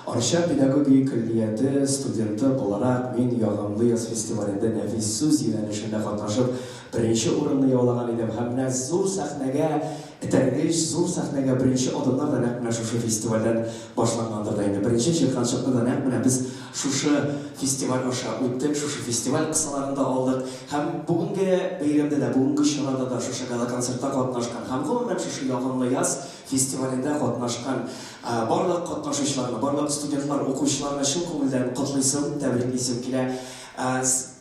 Арча педагогия көллияте студенты буларак мин Ягымлы яз фестивалендә нәфис сүз юнәлешендә катнашып беренче урынны яулаган идем һәм менә зур сәхнәгә этәргеч, зур сәхнәгә беренче адымнар да нәкъ менә шушы фестивальдән башлангандыр да инде. Беренче чирканчыкны да нәкъ менә без шушы фестиваль аша үттек, шушы фестиваль кысаларында алдык. Һәм бүгенге бәйрәмдә дә, бүгенге чарада да шушы гала-концертта катнашкан һәм гомумән шушы Ягымлы яз фестивалендә катнашкан барлык катнашучыларны, барлык студентлар, укучыларны чын күңелдән котлыйсым, тәбриклисем килә.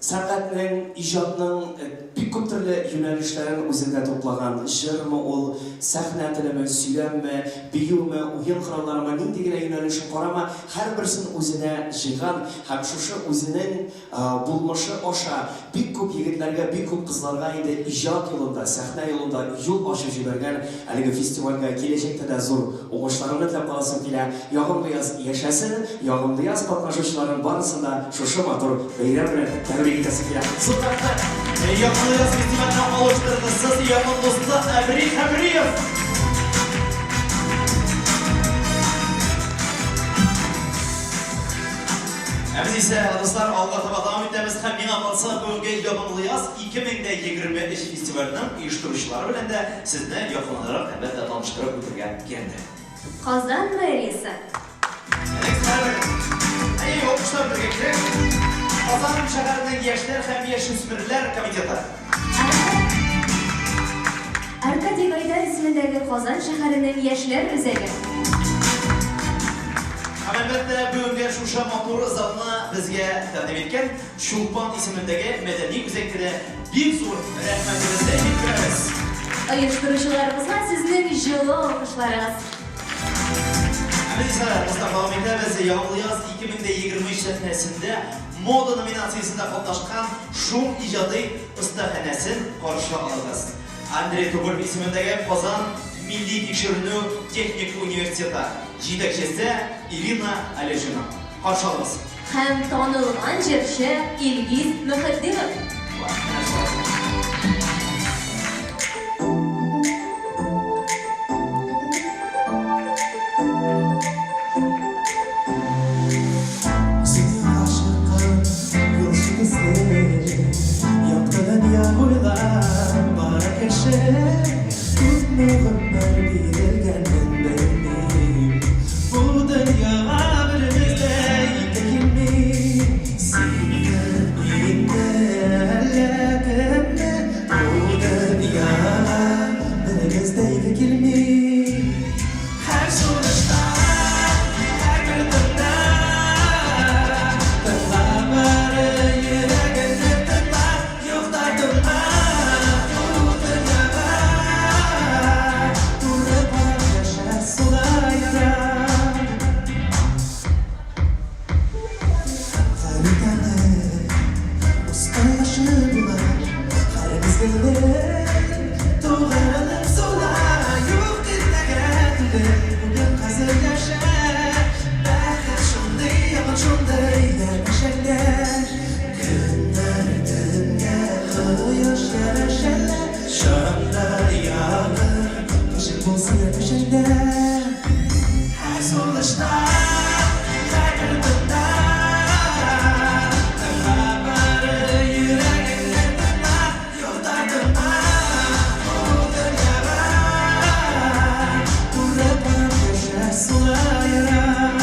Сәнгатьнең, иҗатның бик күп төрле юнәлешләрен үзендә туплаган, җырмы ул, сәхнә телеме, сөйләмме, биюме, уен коралларымы, нинди генә юнәлешен карама, һәрберсен үзенә җыйган һәм шушы үзенең Булмышы аша бик күп егетләргә, бик күп кызларга инде иҗат юлында, сәхнә юлында юл ачып җибәргән әлеге фестивальгә киләчәктә дә зур уңышларыңны теләп каласым килә. Ягымлы яз яшәсен, Ягымлы яз катнашучыларын барысын да шушы матур бәйрәм белән тәбрик итәсем килә. Зур рәхмәт! Ягымлы яз фестиваленең алыштыргысыз якын дусты Әбри Хәбриев! Ә без исә, дуслар, алга таба дәвам итәбез һәм миңа калса, бүгенге Ягымлы яз 2023 фестиваленең оештыручылары белән дә сезне якыннанрак, әлбәттә, таныштырып үтергә кирәктер. Казан мэриясе. Әйе, алкышлап бергә кирәк. Казан шәһәренең яшьләр һәм яшүсмерләр комитеты. Аркадий Гайдар исемендәге Казан шәһәренең яшьләр үзәге. Һәм, әлбәттә, бүгенге шушы матур залны безгә тәкъдим иткән Чулпан исемендәге мәдәни үзәккә дә бик зур рәхмәтебезне җиткерәбез. Оештыручыларыбызга сезнең җылы алкышларыгыз. Ә без исә, дуслар, дәвам итәбез. Ягымлы яз 2023 сәхнәсендә Мода номинациясендә катнашкан Шум иҗади остаханәсен каршы алыгыз. Андрей Тугольф исемендәге Казан милли тикшеренү техник университеты, җитәкчесе Ирина Алешина. Каршы алыгыз. Һәм танылган җырчы Илгиз Мөхетдинов. Сиңа чыккан юлчы төсле, Якты дөнья буйлап бара кеше. Күпме гомер бирелгәнен белмим, Бу дөньяга беребез дә ике килми. Синме, минме, әллә кемне, Бу дөньяга беребез дә ике килми. Һәр сулышта, һәрбер тында Тыңла бары йөрәгеңне тыңла, Юк тартынма бу дөньяга. Туры. Күзләре шәллә, Чагында якын Кешең булсын түшеңдә. Һәр сулышта, һәр бер тында Тыңла бары йөрәгеңне тыңла, Юк тартынма бу дөньяга. Туры карап яшә сулаерак.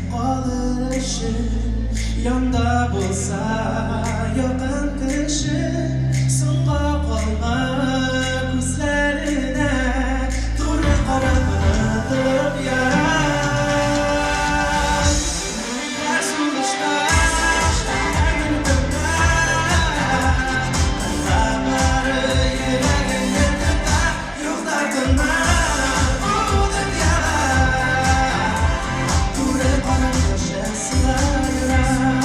Калыр өчен янда булса якын кеше, соңга калма, күзләренә туры карап онытып ярат. Һәр сулышта, һәр бер тында тыңла бары йөрәгеңне тыңла, юк тартынма бу дөньяга. Туры карап яшә сулаерак,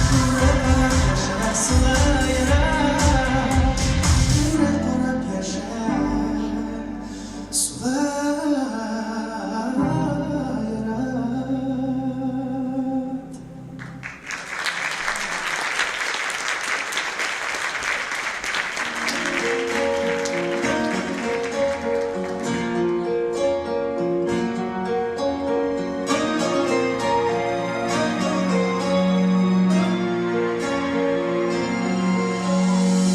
Туры карап яшә сулаерак, Туры карап яшә сулаерак.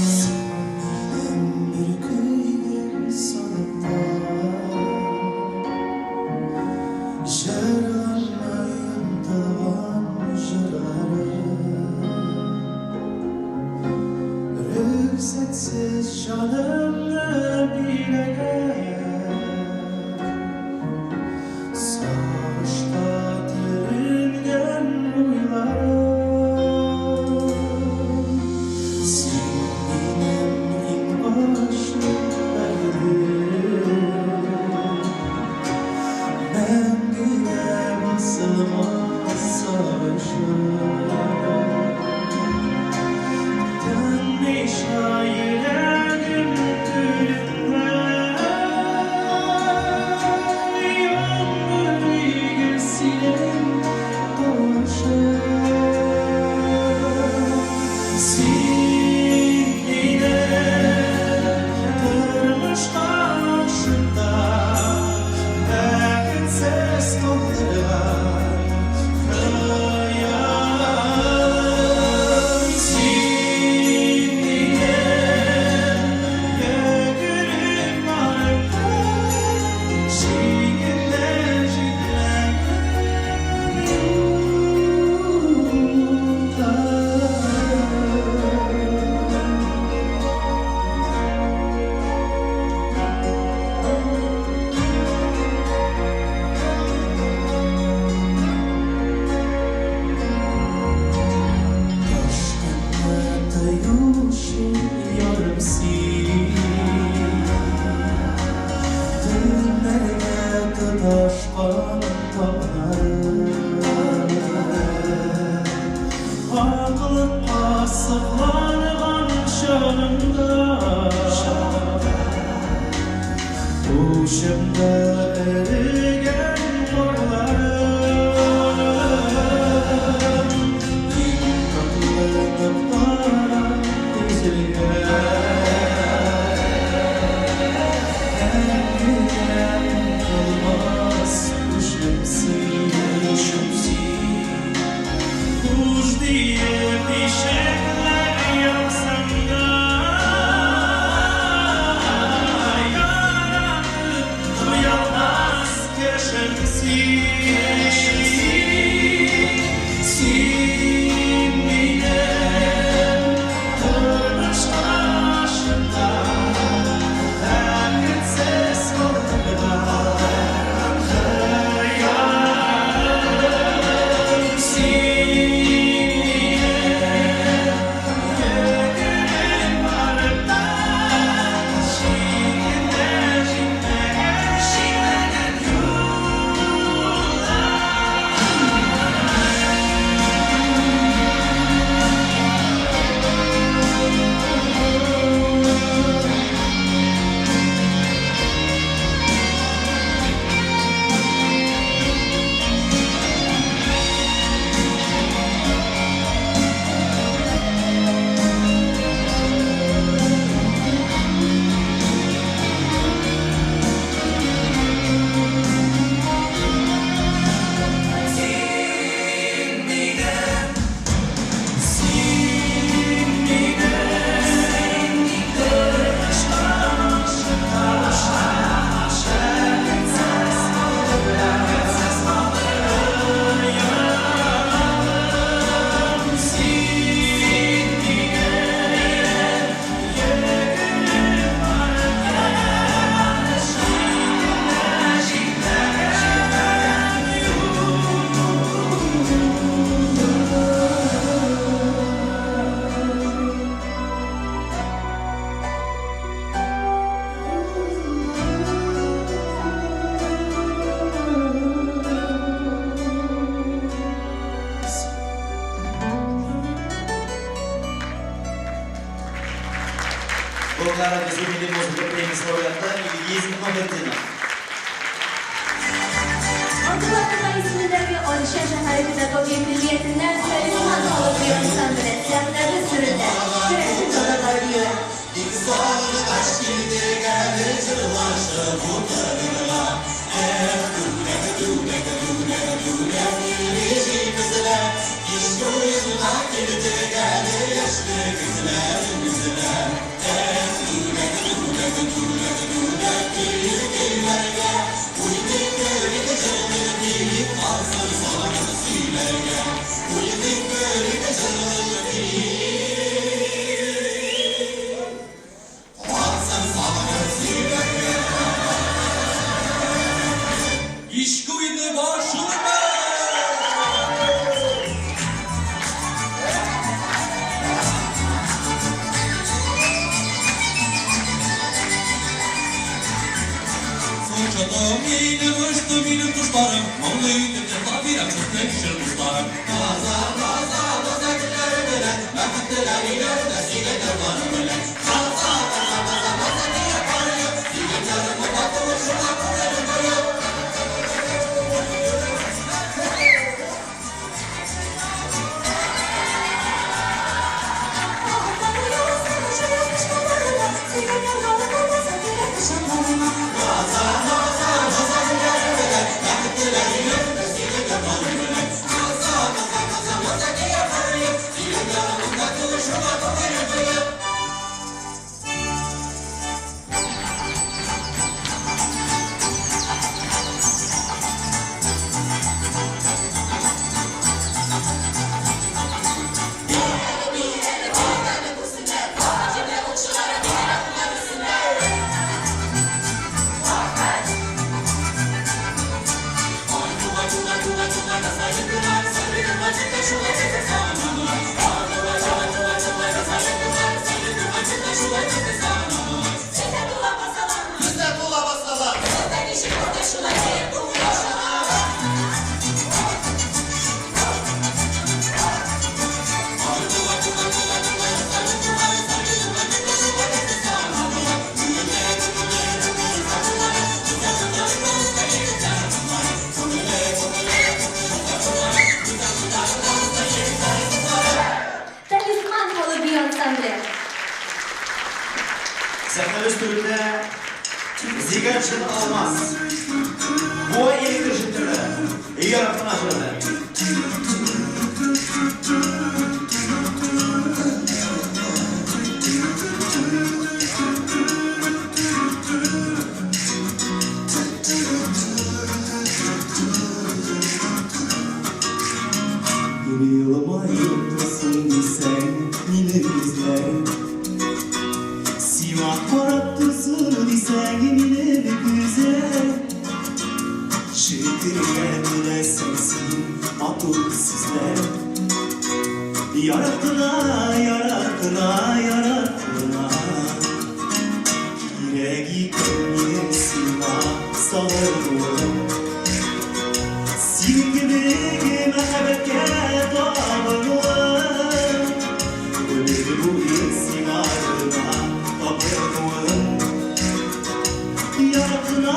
Син минем бер көйгә салып та, Җырланмый онытылган җырларым. Рөхсәтсез җанымны биләгән, Сагышка төренгән уйларым. Син минем иң ачы бәгырем, Мәңгегә басылмас сагышым. Тынмыйча йөрәгем түрендә Яңгырый гел синең тавышың. Син минем тормыш каршында Бәхетсез калдырган хыялым. Син минем йөгереп барып Чигенә җитмәгән юлларым. Ташкынны тыючы ярым син, Төннәргә тоташкан таңнарым. Аклыкка сокланган чагымда, Учымда эрегән карларым. Иң татлы ноктага төзелгән, Мәңгегә онытылмас төшем син. Хуш диеп ишекләр япсаң да, Яратып туялмас кешем син. Син минем тормыш каршында Бәхетсез калдырган хыялым. Син минем Болгар радиосы милли музыка премиясе лауреаты Илгиз Мөхетдинов. Абдулла Тукай исемендәге Арча шәһәре педагогия көллиятеннән Талисман халык бию ансамбле сәхнәбез түрендә Керәшен татарлары биюе. Кичке уенны башлыйбыз! Соң минем очты минем кошларым, моңлы итеп җырлап бирәм сезнең өчен, дусларым. Таза, таза, таза гөлләре белән, бәхетлеләр өйләрендә сөйгән ярлары белән. Таза, таза, таза, таза дияп барыйк, сөйгән ярым матур, шуңа күңелем боек. Талисман халык бию ансамбле. Сәхнәбез түрендә Зиганшин Алмаз. Буа электр челтәрләре. Яраткан җыры. Елмаеп торсын дисәң, минем йөзләр. Сиңа карап торсын дисәң, минем күзләр. Ишетергә теләсәң син матур сүзләр. Яраткына, яраткына, яраткына. Кирәк икән минем сиңа сагынуым. Синең кебек мәхәббәткә табынуым. Гомер буе сиңа гына табынуым. Яраткына,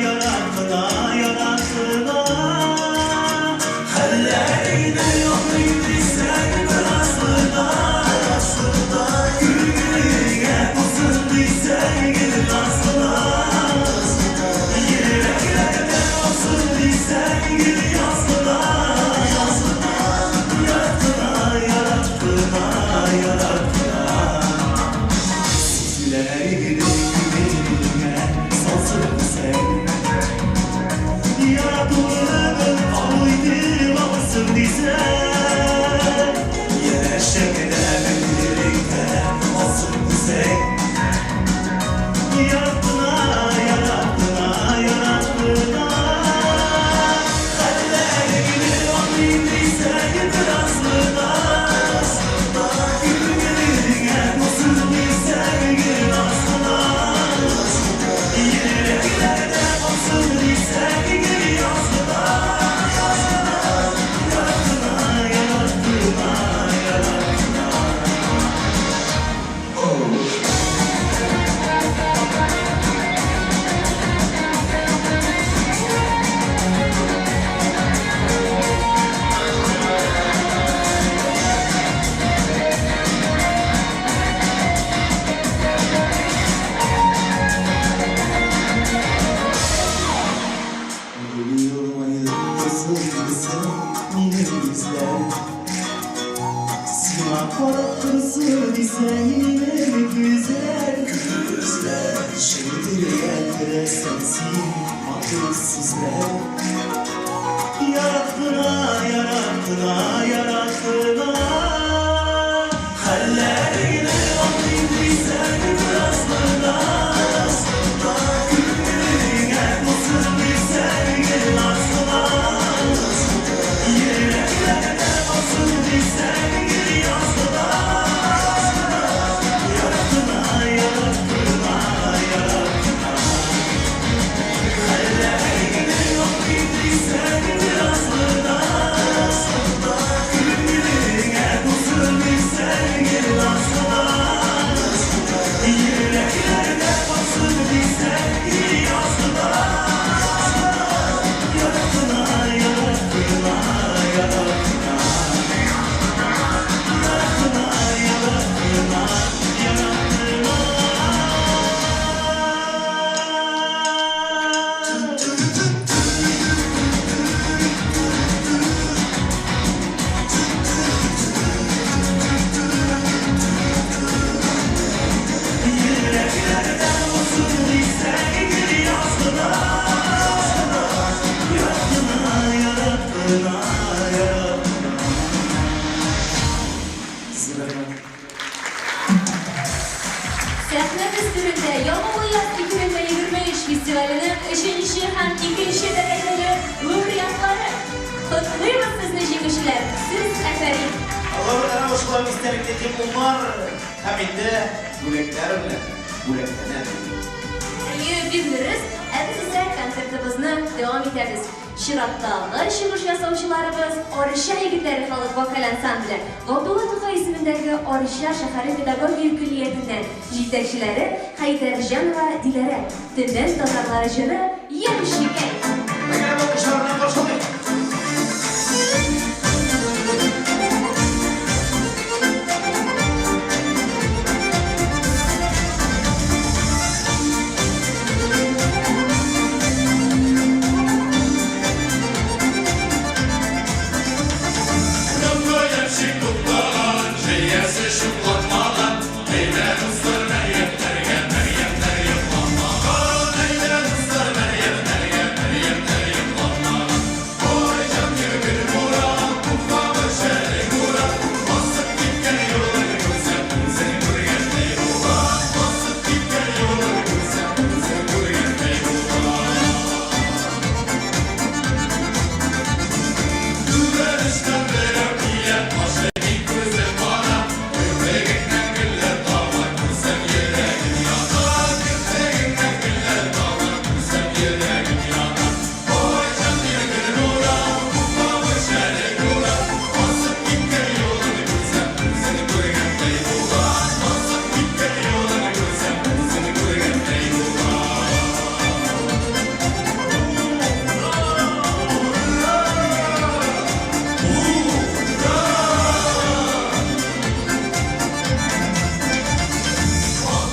яраткына, яраткына. Әллә инде йоклыйм дисәң беразгына. Күңелеңә тулсын дисәң гел назлана. Йөрәкләрдә Карап торсын дисәң минем күзләр. Күзләр Шелтергә син матур сүзләр. Ярат кына, ярат кына, ярат кына. Хәлләреңне аңлыйм дисәң бераз гына. Күңелеңә булсын дисәң гел наз кына. Йөрәкләрдә булсын дисәң гел яз гына. Ярат кына, ярат кына, ярат кына. Хәлләреңне аңлыйм дисәң бераз гына. Күңелеңә булсын дисәң гел наз кына. Йөрәкләрдә булсын дисәң гел яз гына. Ярат кына, ярат кына, ярат кына. Ярат кына, ярат кына, ярат кына. Йөрәкләрдә булсын дисәң гел яз гына. Ярат кына, ярат кына, ярат кына. Зур рәхмәт. Сәхнәбез түрендә Ягымлы яз 2023 фестиваленең өченче һәм икенче дәрәҗәле лауреатлары. Котлыйбыз сезне, җиңүчеләр! Сез афәрин! Лауреатларга шулай истәлекле дипломнар һәм инде бүләкләр белән бүләкләнә. Әйе, бик дөрес. Ә без исә концертыбызны дәвам итәбез. Чираттагы чыгыш ясаучыларыбыз Арча егетләре халык вокаль ансамбле. Габдулла Тукай исемендәге Арча шәһәре педагогия көллиятеннән җитәкчеләре Хәйдәрҗанова Диләрә. Төмән татарлары җыры Ямщикәй. Бергәләп алкышлар белән каршылыйк. Урамда ямщик туктаган, җәясе чукланмаган, Әйдә, дуслар, Мәрьямнәргә, Мәрьямнәр йокламаган. Әйдә, дуслар, Мәрьямнәргә, Мәрьямнәр йокламаган. Ой, җан йөгер буран, Уфа шәле буран, Басып киткән юлын күрсәм, үзең күргәндәй була. Басып киткән юлын күрсәм, үзең күргәндәй була. Түбән очтан берәү килә, башы бик күзем бара, Керфегеңнән гөлләр тама, күрсәм йөрәгем яна. Керфегеңнән гөлләр тама, күрсәм йөрәгем яна. Ой, җан йөгер буран, Уфа шәле буран, Басып киткән юлын күрсәм, үзең күргәндәй була. Басып киткән юлын күрсәм, үзең күргәндәй була. Ак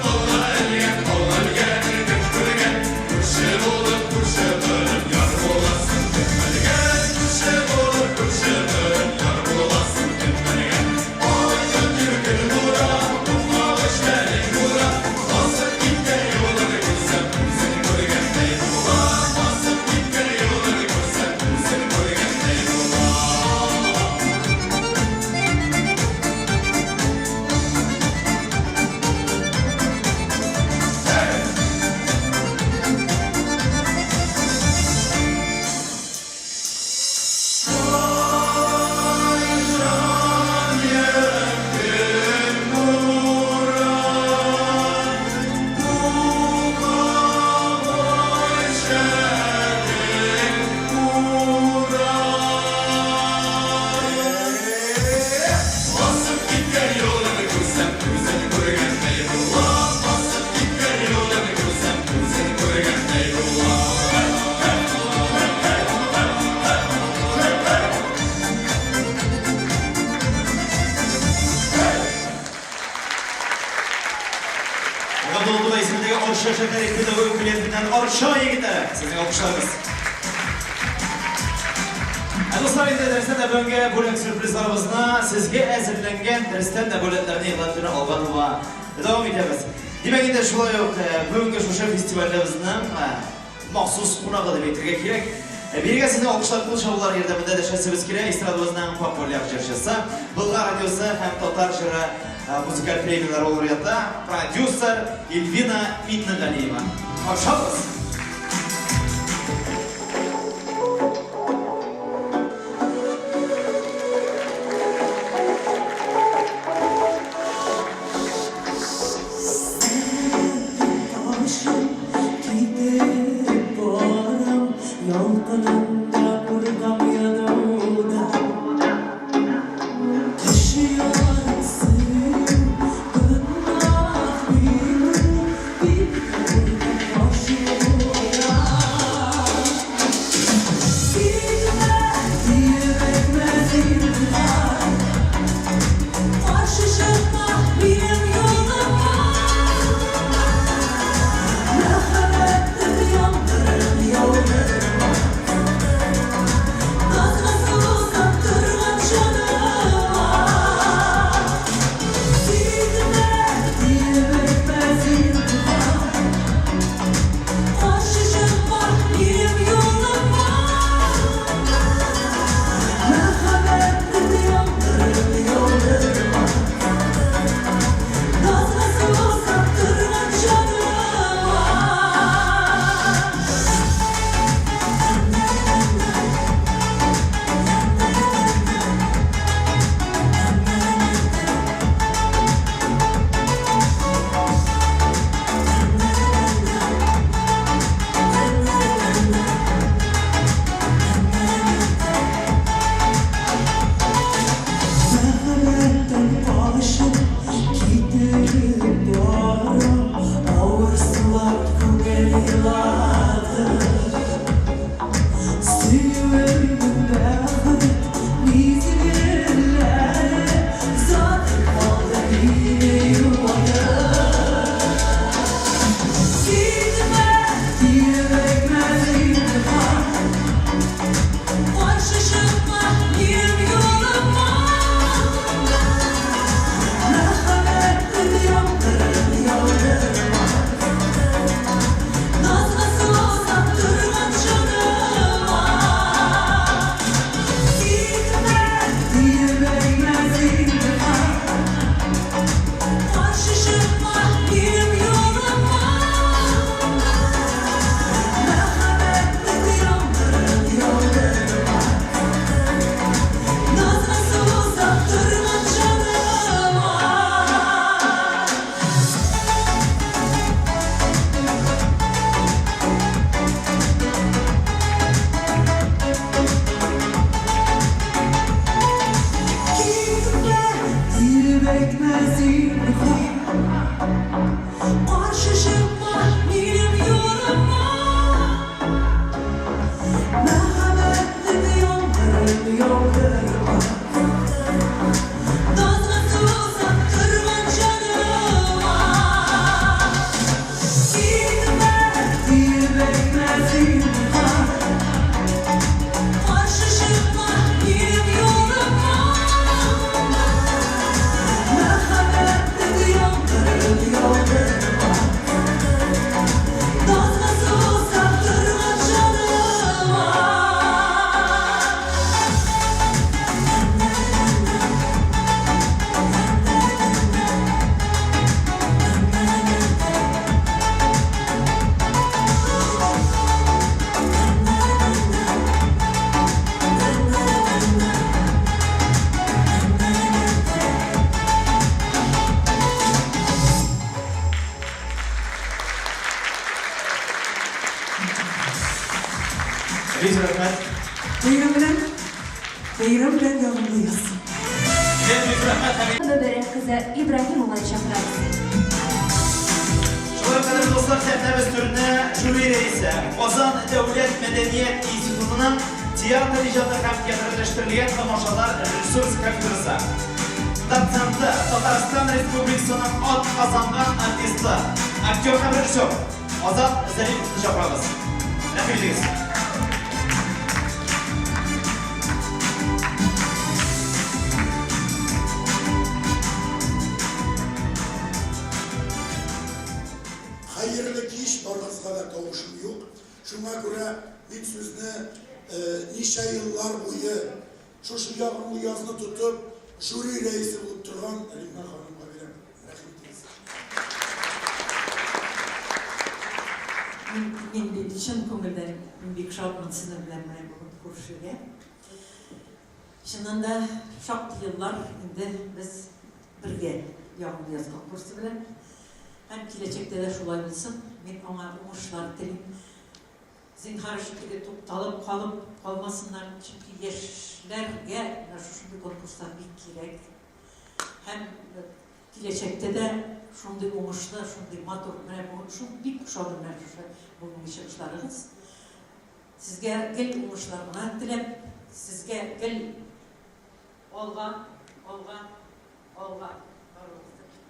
талга элгән, талга элгән, кем күргән? Күрше булып, күрше булып, яр буласың кем белгән? Күрше булып, күрше булып, яр буласың кем белгән? Ой, җан йөгер буран, Уфа шәле буран, Басып киткән юлын күрсәм, үзең күргәндәй була. Басып киткән юлын күрсәм, үзең күргәндәй була. Басып киткән юлын күрсәм, үзең күргәндәй була. Басып киткән юлын күрсәм, үзең күргәндәй була. Габдулла Тукай исемендәге Арча шәһәре педагогия көллиятеннән Арча егетләре. Сезнең алкышларыгыз. Ә дуслар, инде дәрестә дә бүгенге бүләк сюрпризларыбызны сезгә әзерләнгән дөрестән дә бүләкләрне игълан итүне алга таба дәвам итәбез. Димәк инде шулай ук бүгенге шушы фестивалебезнең махсус кунагы дип әйтергә кирәк. Бирегә сезне алкышлар, кул чабулар ярдәмендә дәшәсебез килә. Эстрадабызның популяр җырчысы, Болгар радиосы һәм Татар җыры музыкаль премияләре лауреаты, продюсер Эльвина Миннегалиева. Каршы алыгыз! Бик зур рәхмәт. Бәйрәм белән, бәйрәм белән ягымлы яз. Бик зур рәхмәт һәм Мөбәрәк кызы Ибраһимованы чакырабыз. Шулай ук, кадерле дуслар, сәхнәбез түренә жюри рәисе, Казан дәүләт мәдәният институтының театр иҗаты һәм театральләштерелгән тамашалар режиссерс кафедрасы доценты, Татарстан Республикасының атказанган артисты, актер һәм режиссер Азат Зариповны чакырабыз. Рәхим итегез. Ничә еллар буе шушы ягымлы язны тотып, жюри рәисе булып торган Римма ханымга бирәм. Рәхим итегез. Мин, мин бит чын күңелдән мин бик шатмын сезнең белән менә бүген күрешергә. Чыннан да шактый еллар инде без бергә Ягымлы яз конкурсы белән. Һәм киләчәктә дә шулай булсын. Мин аңа уңышлар телим. Зинһар өчен теге тукталып калып калмасыннар, чөнки яшьләргә менә шушындый конкурслар бик кирәк. Һәм киләчәктә дә шундый уңышлы, шундый матур, менә бүген шул бик ошады менә шушы бүгенге чыгышларыгыз. Сезгә гел уңышлар гына теләп, сезгә гел алга, алга, алга баруыгызны телим.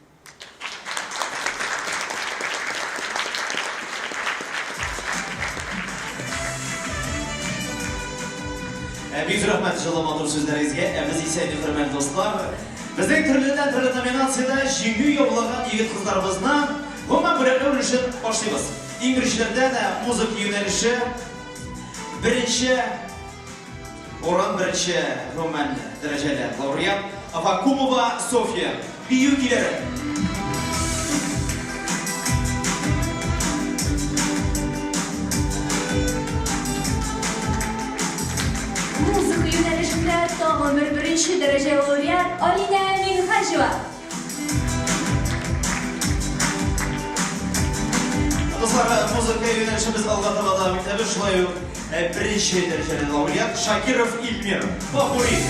Ә, бик зур рәхмәт җылы матур сүзләрегезгә. Ә без исә инде, хөрмәтле дуслар, безнең төрледән төрле номинациядә җиңү яулаган егет-кызларыбызны гомумән бүләкләү өлешен башлыйбыз. Иң беренчеләрдән музыка юнәлеше беренче Урын беренче гомумән дәрәҗәле лауреат Авакумова Софья, бию көйләре. Музыка юнәлешендә тагын бер беренче дәрәҗә лауреат Алинә Минһаҗева. Дуслар, музыка юнәлешебез алга таба дәвам итәбез. Шулай ук беренче дәрәҗәле лауреат Шакиров Ильмир. Попури.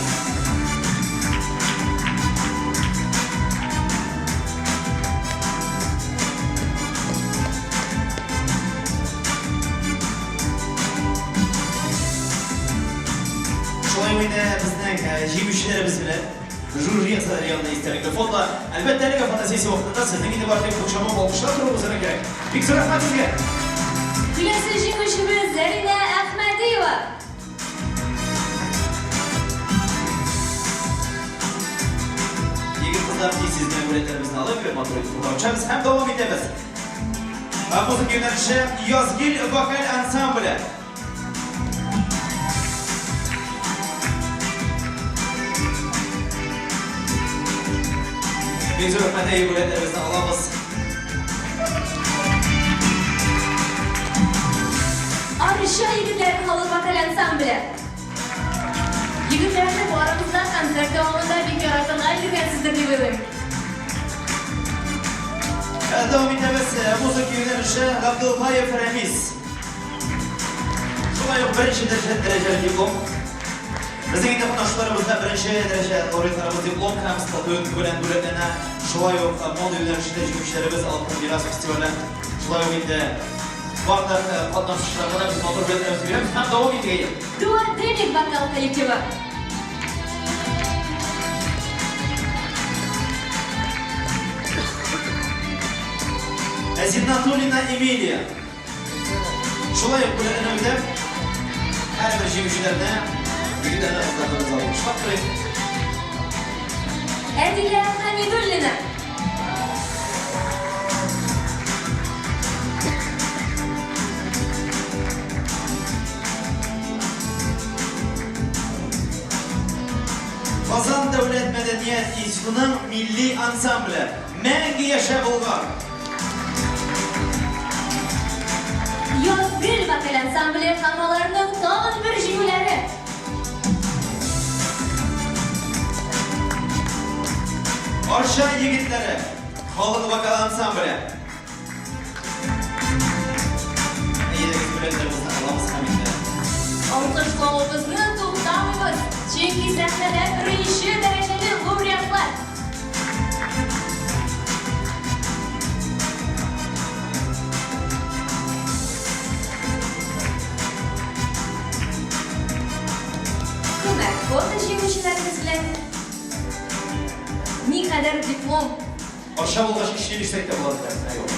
Шулай ук инде безнең җиңүчеләребез белән Жюри әгъзалары янында истәлекле фото. Әлбәттә, әлеге фотосессия вакытында сезнең инде бары тик кул чабып алкышлап торуыгыз гына кирәк. Бик зур рәхмәт сезгә! Киләсе җиңүчебез Зәринә Әхмәдиева. Егет-кызлар, тиз-тиз генә бүләкләребезне алып, матур итеп фото төшәбез һәм дәвам итәбез. Музыка юнәлеше Язгил вокаль ансамбле. Бик зур рәхмәт, әйе, бүләкләребезне алабыз. Арча егетләре халык вокаль ансамбле. Егетләрне барыгыз да концерт дәвамында бик яратырга өлгергәнсездер дип уйлыйм. Дәвам итәбез. Музыка юнәлеше Габдулхаев Рәмис. Шулай ук беренче дәрәҗә дәрәҗәле диплом. Безнең инде катнашучыларыбызда беренче дәрәҗә лауреатларыбыз диплом һәм статуэтка белән бүләкләнә. Шулай ук мода юнәлешендә җиңүчеләребез Алтын мирас фестивале. Шулай ук инде барлык катнашучыларга да без матур бүләкләребезне бирәбез һәм дәвам итик әйе. Дуадемик вокал коллективы. Зиннатуллина Эмилия. Шулай ук бүләкләрне үтәп, һәрбер җиңүчеләрне, егетләрне, кызларны без алкышлап торыйк. Әдилә Хәмидуллина. Казан дәүләт мәдәният институтының милли ансамбле Мәңге яшә Болгар! Язгөл вокаль ансамбле һәм аларның тагын бер җиңүләре. Арча егетләре халык вокал ансамбле. Әйдәгез, бүләкләребезне алабыз һәм инде. Алкышлавыбызны туктамыйбыз, чөнки сәхнәдә беренче дәрәҗәле лауреатлар. Күмәк фото җиңүчеләребез белән никадәр диплом. Акча булгач көчле бирсәк тә була диләр. Ә юк.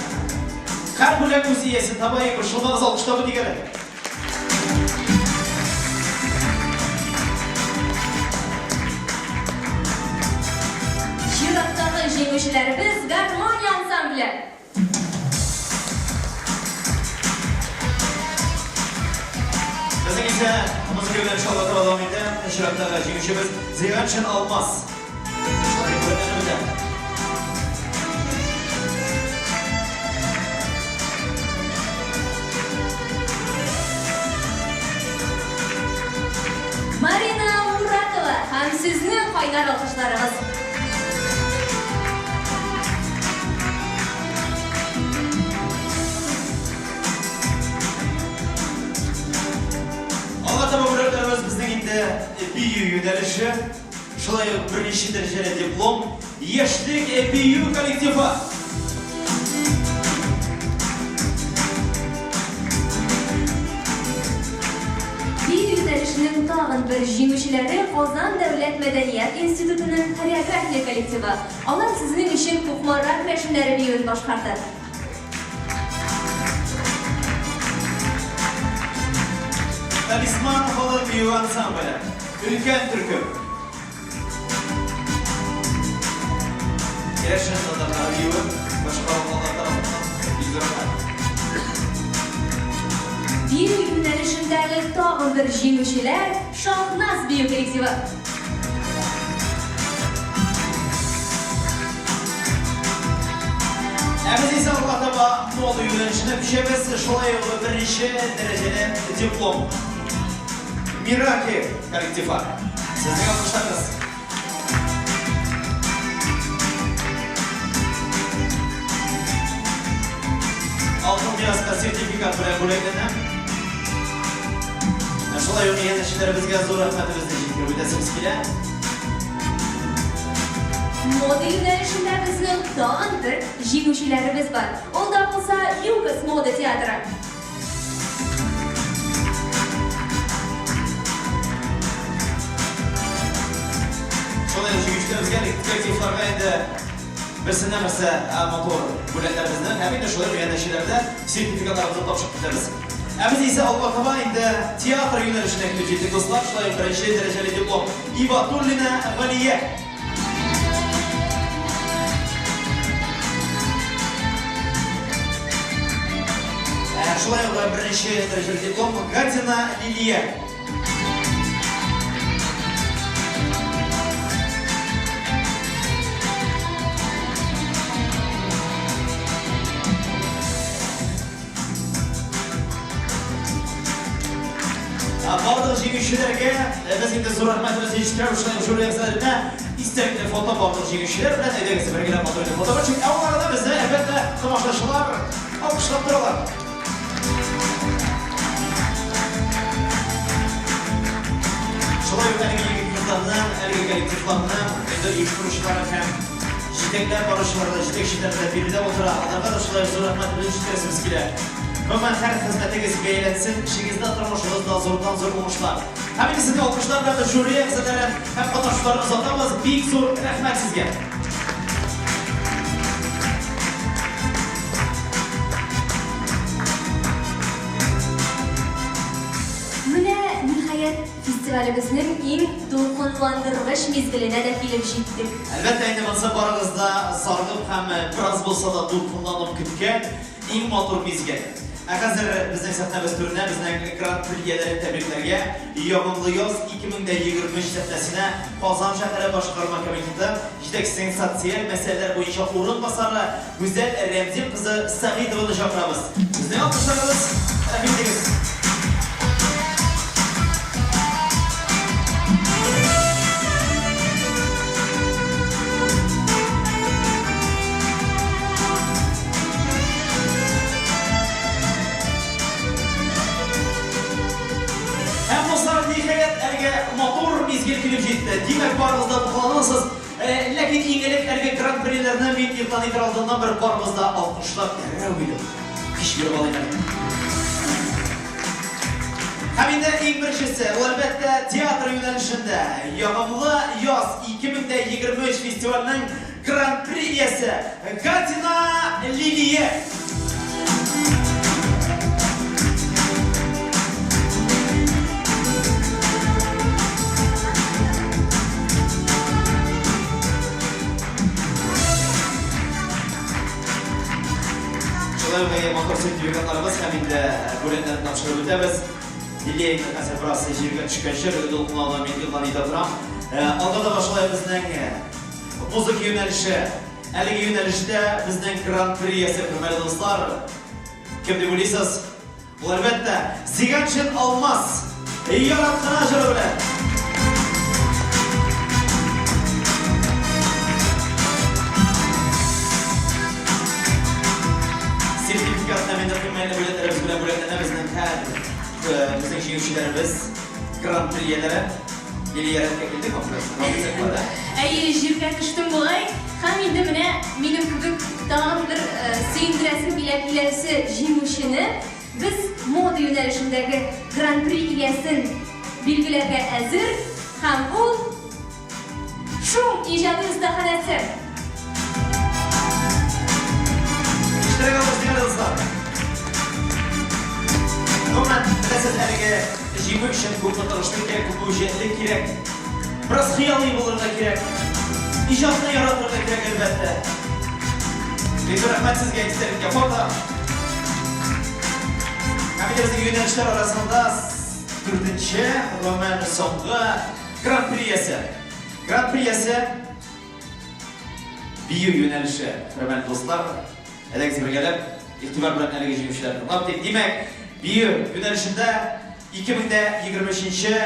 Һәр бүләк үз иясен таба, борчылмагыз, алкышлап үтик әле. Чираттагы җиңүчеләребез Гармония ансамбле. Безнең исә музыка Музыка белән шалга таба дәвам итә. Чираттагы җиңүчебез Зиганшин Алмаз. Шулай бүләкләнеп үтә. Марина Муратова һәм сезнең кайнар алкышларыгыз. Алга таба бүләкләребез безнең инде бию юнәлеше. Шулай ук беренче дәрәҗәле диплом Яшьлек бию коллективы. Бию юнәлешенең тагын бер җиңүчеләре Казан дәүләт мәдәният институтының хореография коллективы. Алар сезнең өчен Кукмара керәшеннәре биюен башкарды. Талисман халык бию ансамбле. Өлкән төркем. Керәшен татарлары биюе башкарылганнар тарафыннан бик зур рәхмәт. Бию юнәлешендәге тагын бер җиңүчеләр Шаһназ бию коллективы. Ә без исә алга таба мода юнәлешенә күчәбез. Шулай ук беренче дәрәҗәле диплом. Мираки коллективы. Сезнең алкышларыгыз. Алтын мираска сертификат белән бүләкләнә. Ә шулай ук иганәчеләребезгә зур рәхмәтебезне җиткереп үтәсебез килә. Мода юнәлешендә безнең тагын бер җиңүчеләребез бар. Ул да булса Юкос мода театры. Шулай ук җиңүчеләребезгә, коллективларга инде берсеннән-берсе матур бүләкләребезне һәм инде шулай ук иганәчеләрдә сертификатларыбызны тапшырып китәбез. Ә без исә алга таба инде театр юнәлешенә килеп җиттек, дуслар. Шулай ук беренче дәрәҗәле диплом Ибатуллина Галия. Ә, шулай ук беренче дәрәҗәле диплом Гатина Лилия. Барлык җиңүчеләргә без инде зур рәхмәтебезне җиткерәбез, шулай ук жюри әгъзаларына истәлекле фото барлык җиңүчеләр белән. Әйдәгез, бер генә матур итеп фотога төшик. Ә ул арада безне, әлбәттә, тамашачылар алкышлап торалар. Шулай ук әлеге егет-кызларның, әлеге коллективларның инде оештыручылары һәм җитәкләп баручылар да, җитәкчеләр дә биредә утыра. Аларга да шулай ук зур рәхмәтебезне җиткерәсебез килә. Гомумән, һәр хезмәтегез бәяләнсен, эшегездә, тормышыгызда зурдан-зур уңышлар. Һәм инде сезне алкышлар белән жюри әгъзаларын һәм катнашучыларны озатабыз. Бик зур рәхмәт сезгә! Менә, ниһаять, фестивалебезнең иң дулкынландыргыч мизгеленә дә килеп җиттек. Әлбәттә инде, монысы барыгыз да саргып һәм бераз булса да дулкынланып көткән иң матур мизгел. Ә хәзер безнең сәхнәбез түренә безнең Гран-при ияләрен тәбрикләргә Ягымлы яз 2023 сәхнәсенә Казан шәһәре башкарма комитеты җитәкчесенең социаль мәсьәләләр буенча урынбасары Гүзәл Рәмзил кызы Сәгыйтованы чакырабыз. Безнең алкышларыбыз, рәхим итегез! Һәм, дуслар, ниһаять, әлеге матур мизгел килеп җитте. Димәк, барыгыз да тупланасыз. Э, ләкин иң элек әлеге гран-приләрне мин игълан итәр алдыннан бер барыбыз да алкышлап дәррәү биреп, көч биреп алыйк әле. Һәм инде иң беренчесе, ул әлбәттә театр юнәлешендә Ягымлы яз 2023 фестиваленең гран-при иясе Гатина Лилия. Шулай ук матур сертификатларыбыз һәм инде бүләкләрне тапшырып үтәбез. Лилия инде хәзер бераз җиргә төшкәнче, әлеге дулкынлауны мин игълан итә торам. Алга таба шулай безнең музыка юнәлеше. Әлеге юнәлештә безнең гран-при иясе, хөрмәтле дуслар, кем дип уйлыйсыз? Ул, әлбәттә, Зиганшин Алмаз Ярат кына җыры белән. Сертификат һәм инде кыйммәтле бүләкләребез белән бүләкләнә безнең һәр безнең җиңүчеләребез, гран-при ияләре. Лилия рәткә килдек, ахрысы. Әйе, җиргә төштем бугай. Һәм инде менә минем кебек тагын бер сөендерәсем килә киләсе җиңүчене. Без мода юнәлешендәге Гран-при иясен билгеләргә әзер һәм ул, Шум иҗади остаханәсе! Ишетергә алыш, дуслар. Гомумән, беләсез, әлеге җиңү өчен күпме тырышлык кирәк, күпме үҗәтлек кирәк. Бераз хыялый булырга кирәк. Иҗатны яратырга кирәк, әлбәттә. Бик зур рәхмәт сезгә, истәлеккә фото. Һәм инде безнең юнәлешләр арасында дүртенче, гомумән, соңгы гран-при иясе. Гран-при иясе бию юнәлеше, хөрмәтле дуслар. Әйдәгез бергәләп, игътибар белән әлеге җиңүчеләрне тыңлап үтик. Димәк, бию юнәлешендә 2023 нче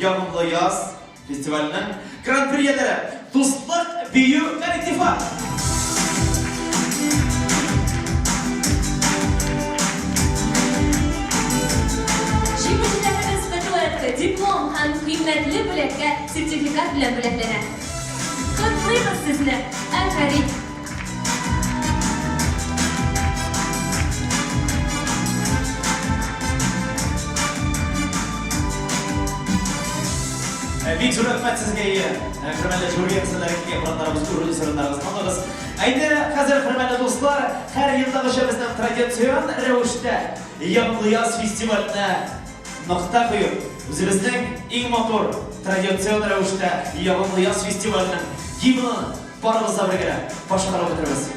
Ягымлы яз фестиваленең Гран-при ияләре Дуслык бию коллективы! Җиңүчеләребез статуэтка, диплом һәм кыйммәтле бүләккә сертификат белән бүләкләнә. Котлыйбыз сезне! Афәрин! Бик зур рәхмәт сезгә, ие, хөрмәтле жюри әгъзалары, килгән кунакларыбыз, үз урыннарыгызны алыгыз. Ә инде хәзер, хөрмәтле дуслар, һәр елдагыча безнең традицион рәвештә Ямлы яз фестиваленә нокта куеп, үзебезнең иң матур традицион рәвештә Ягымлы яз фестиваленең гимнын барыбыз да бергә башкарып бетербез.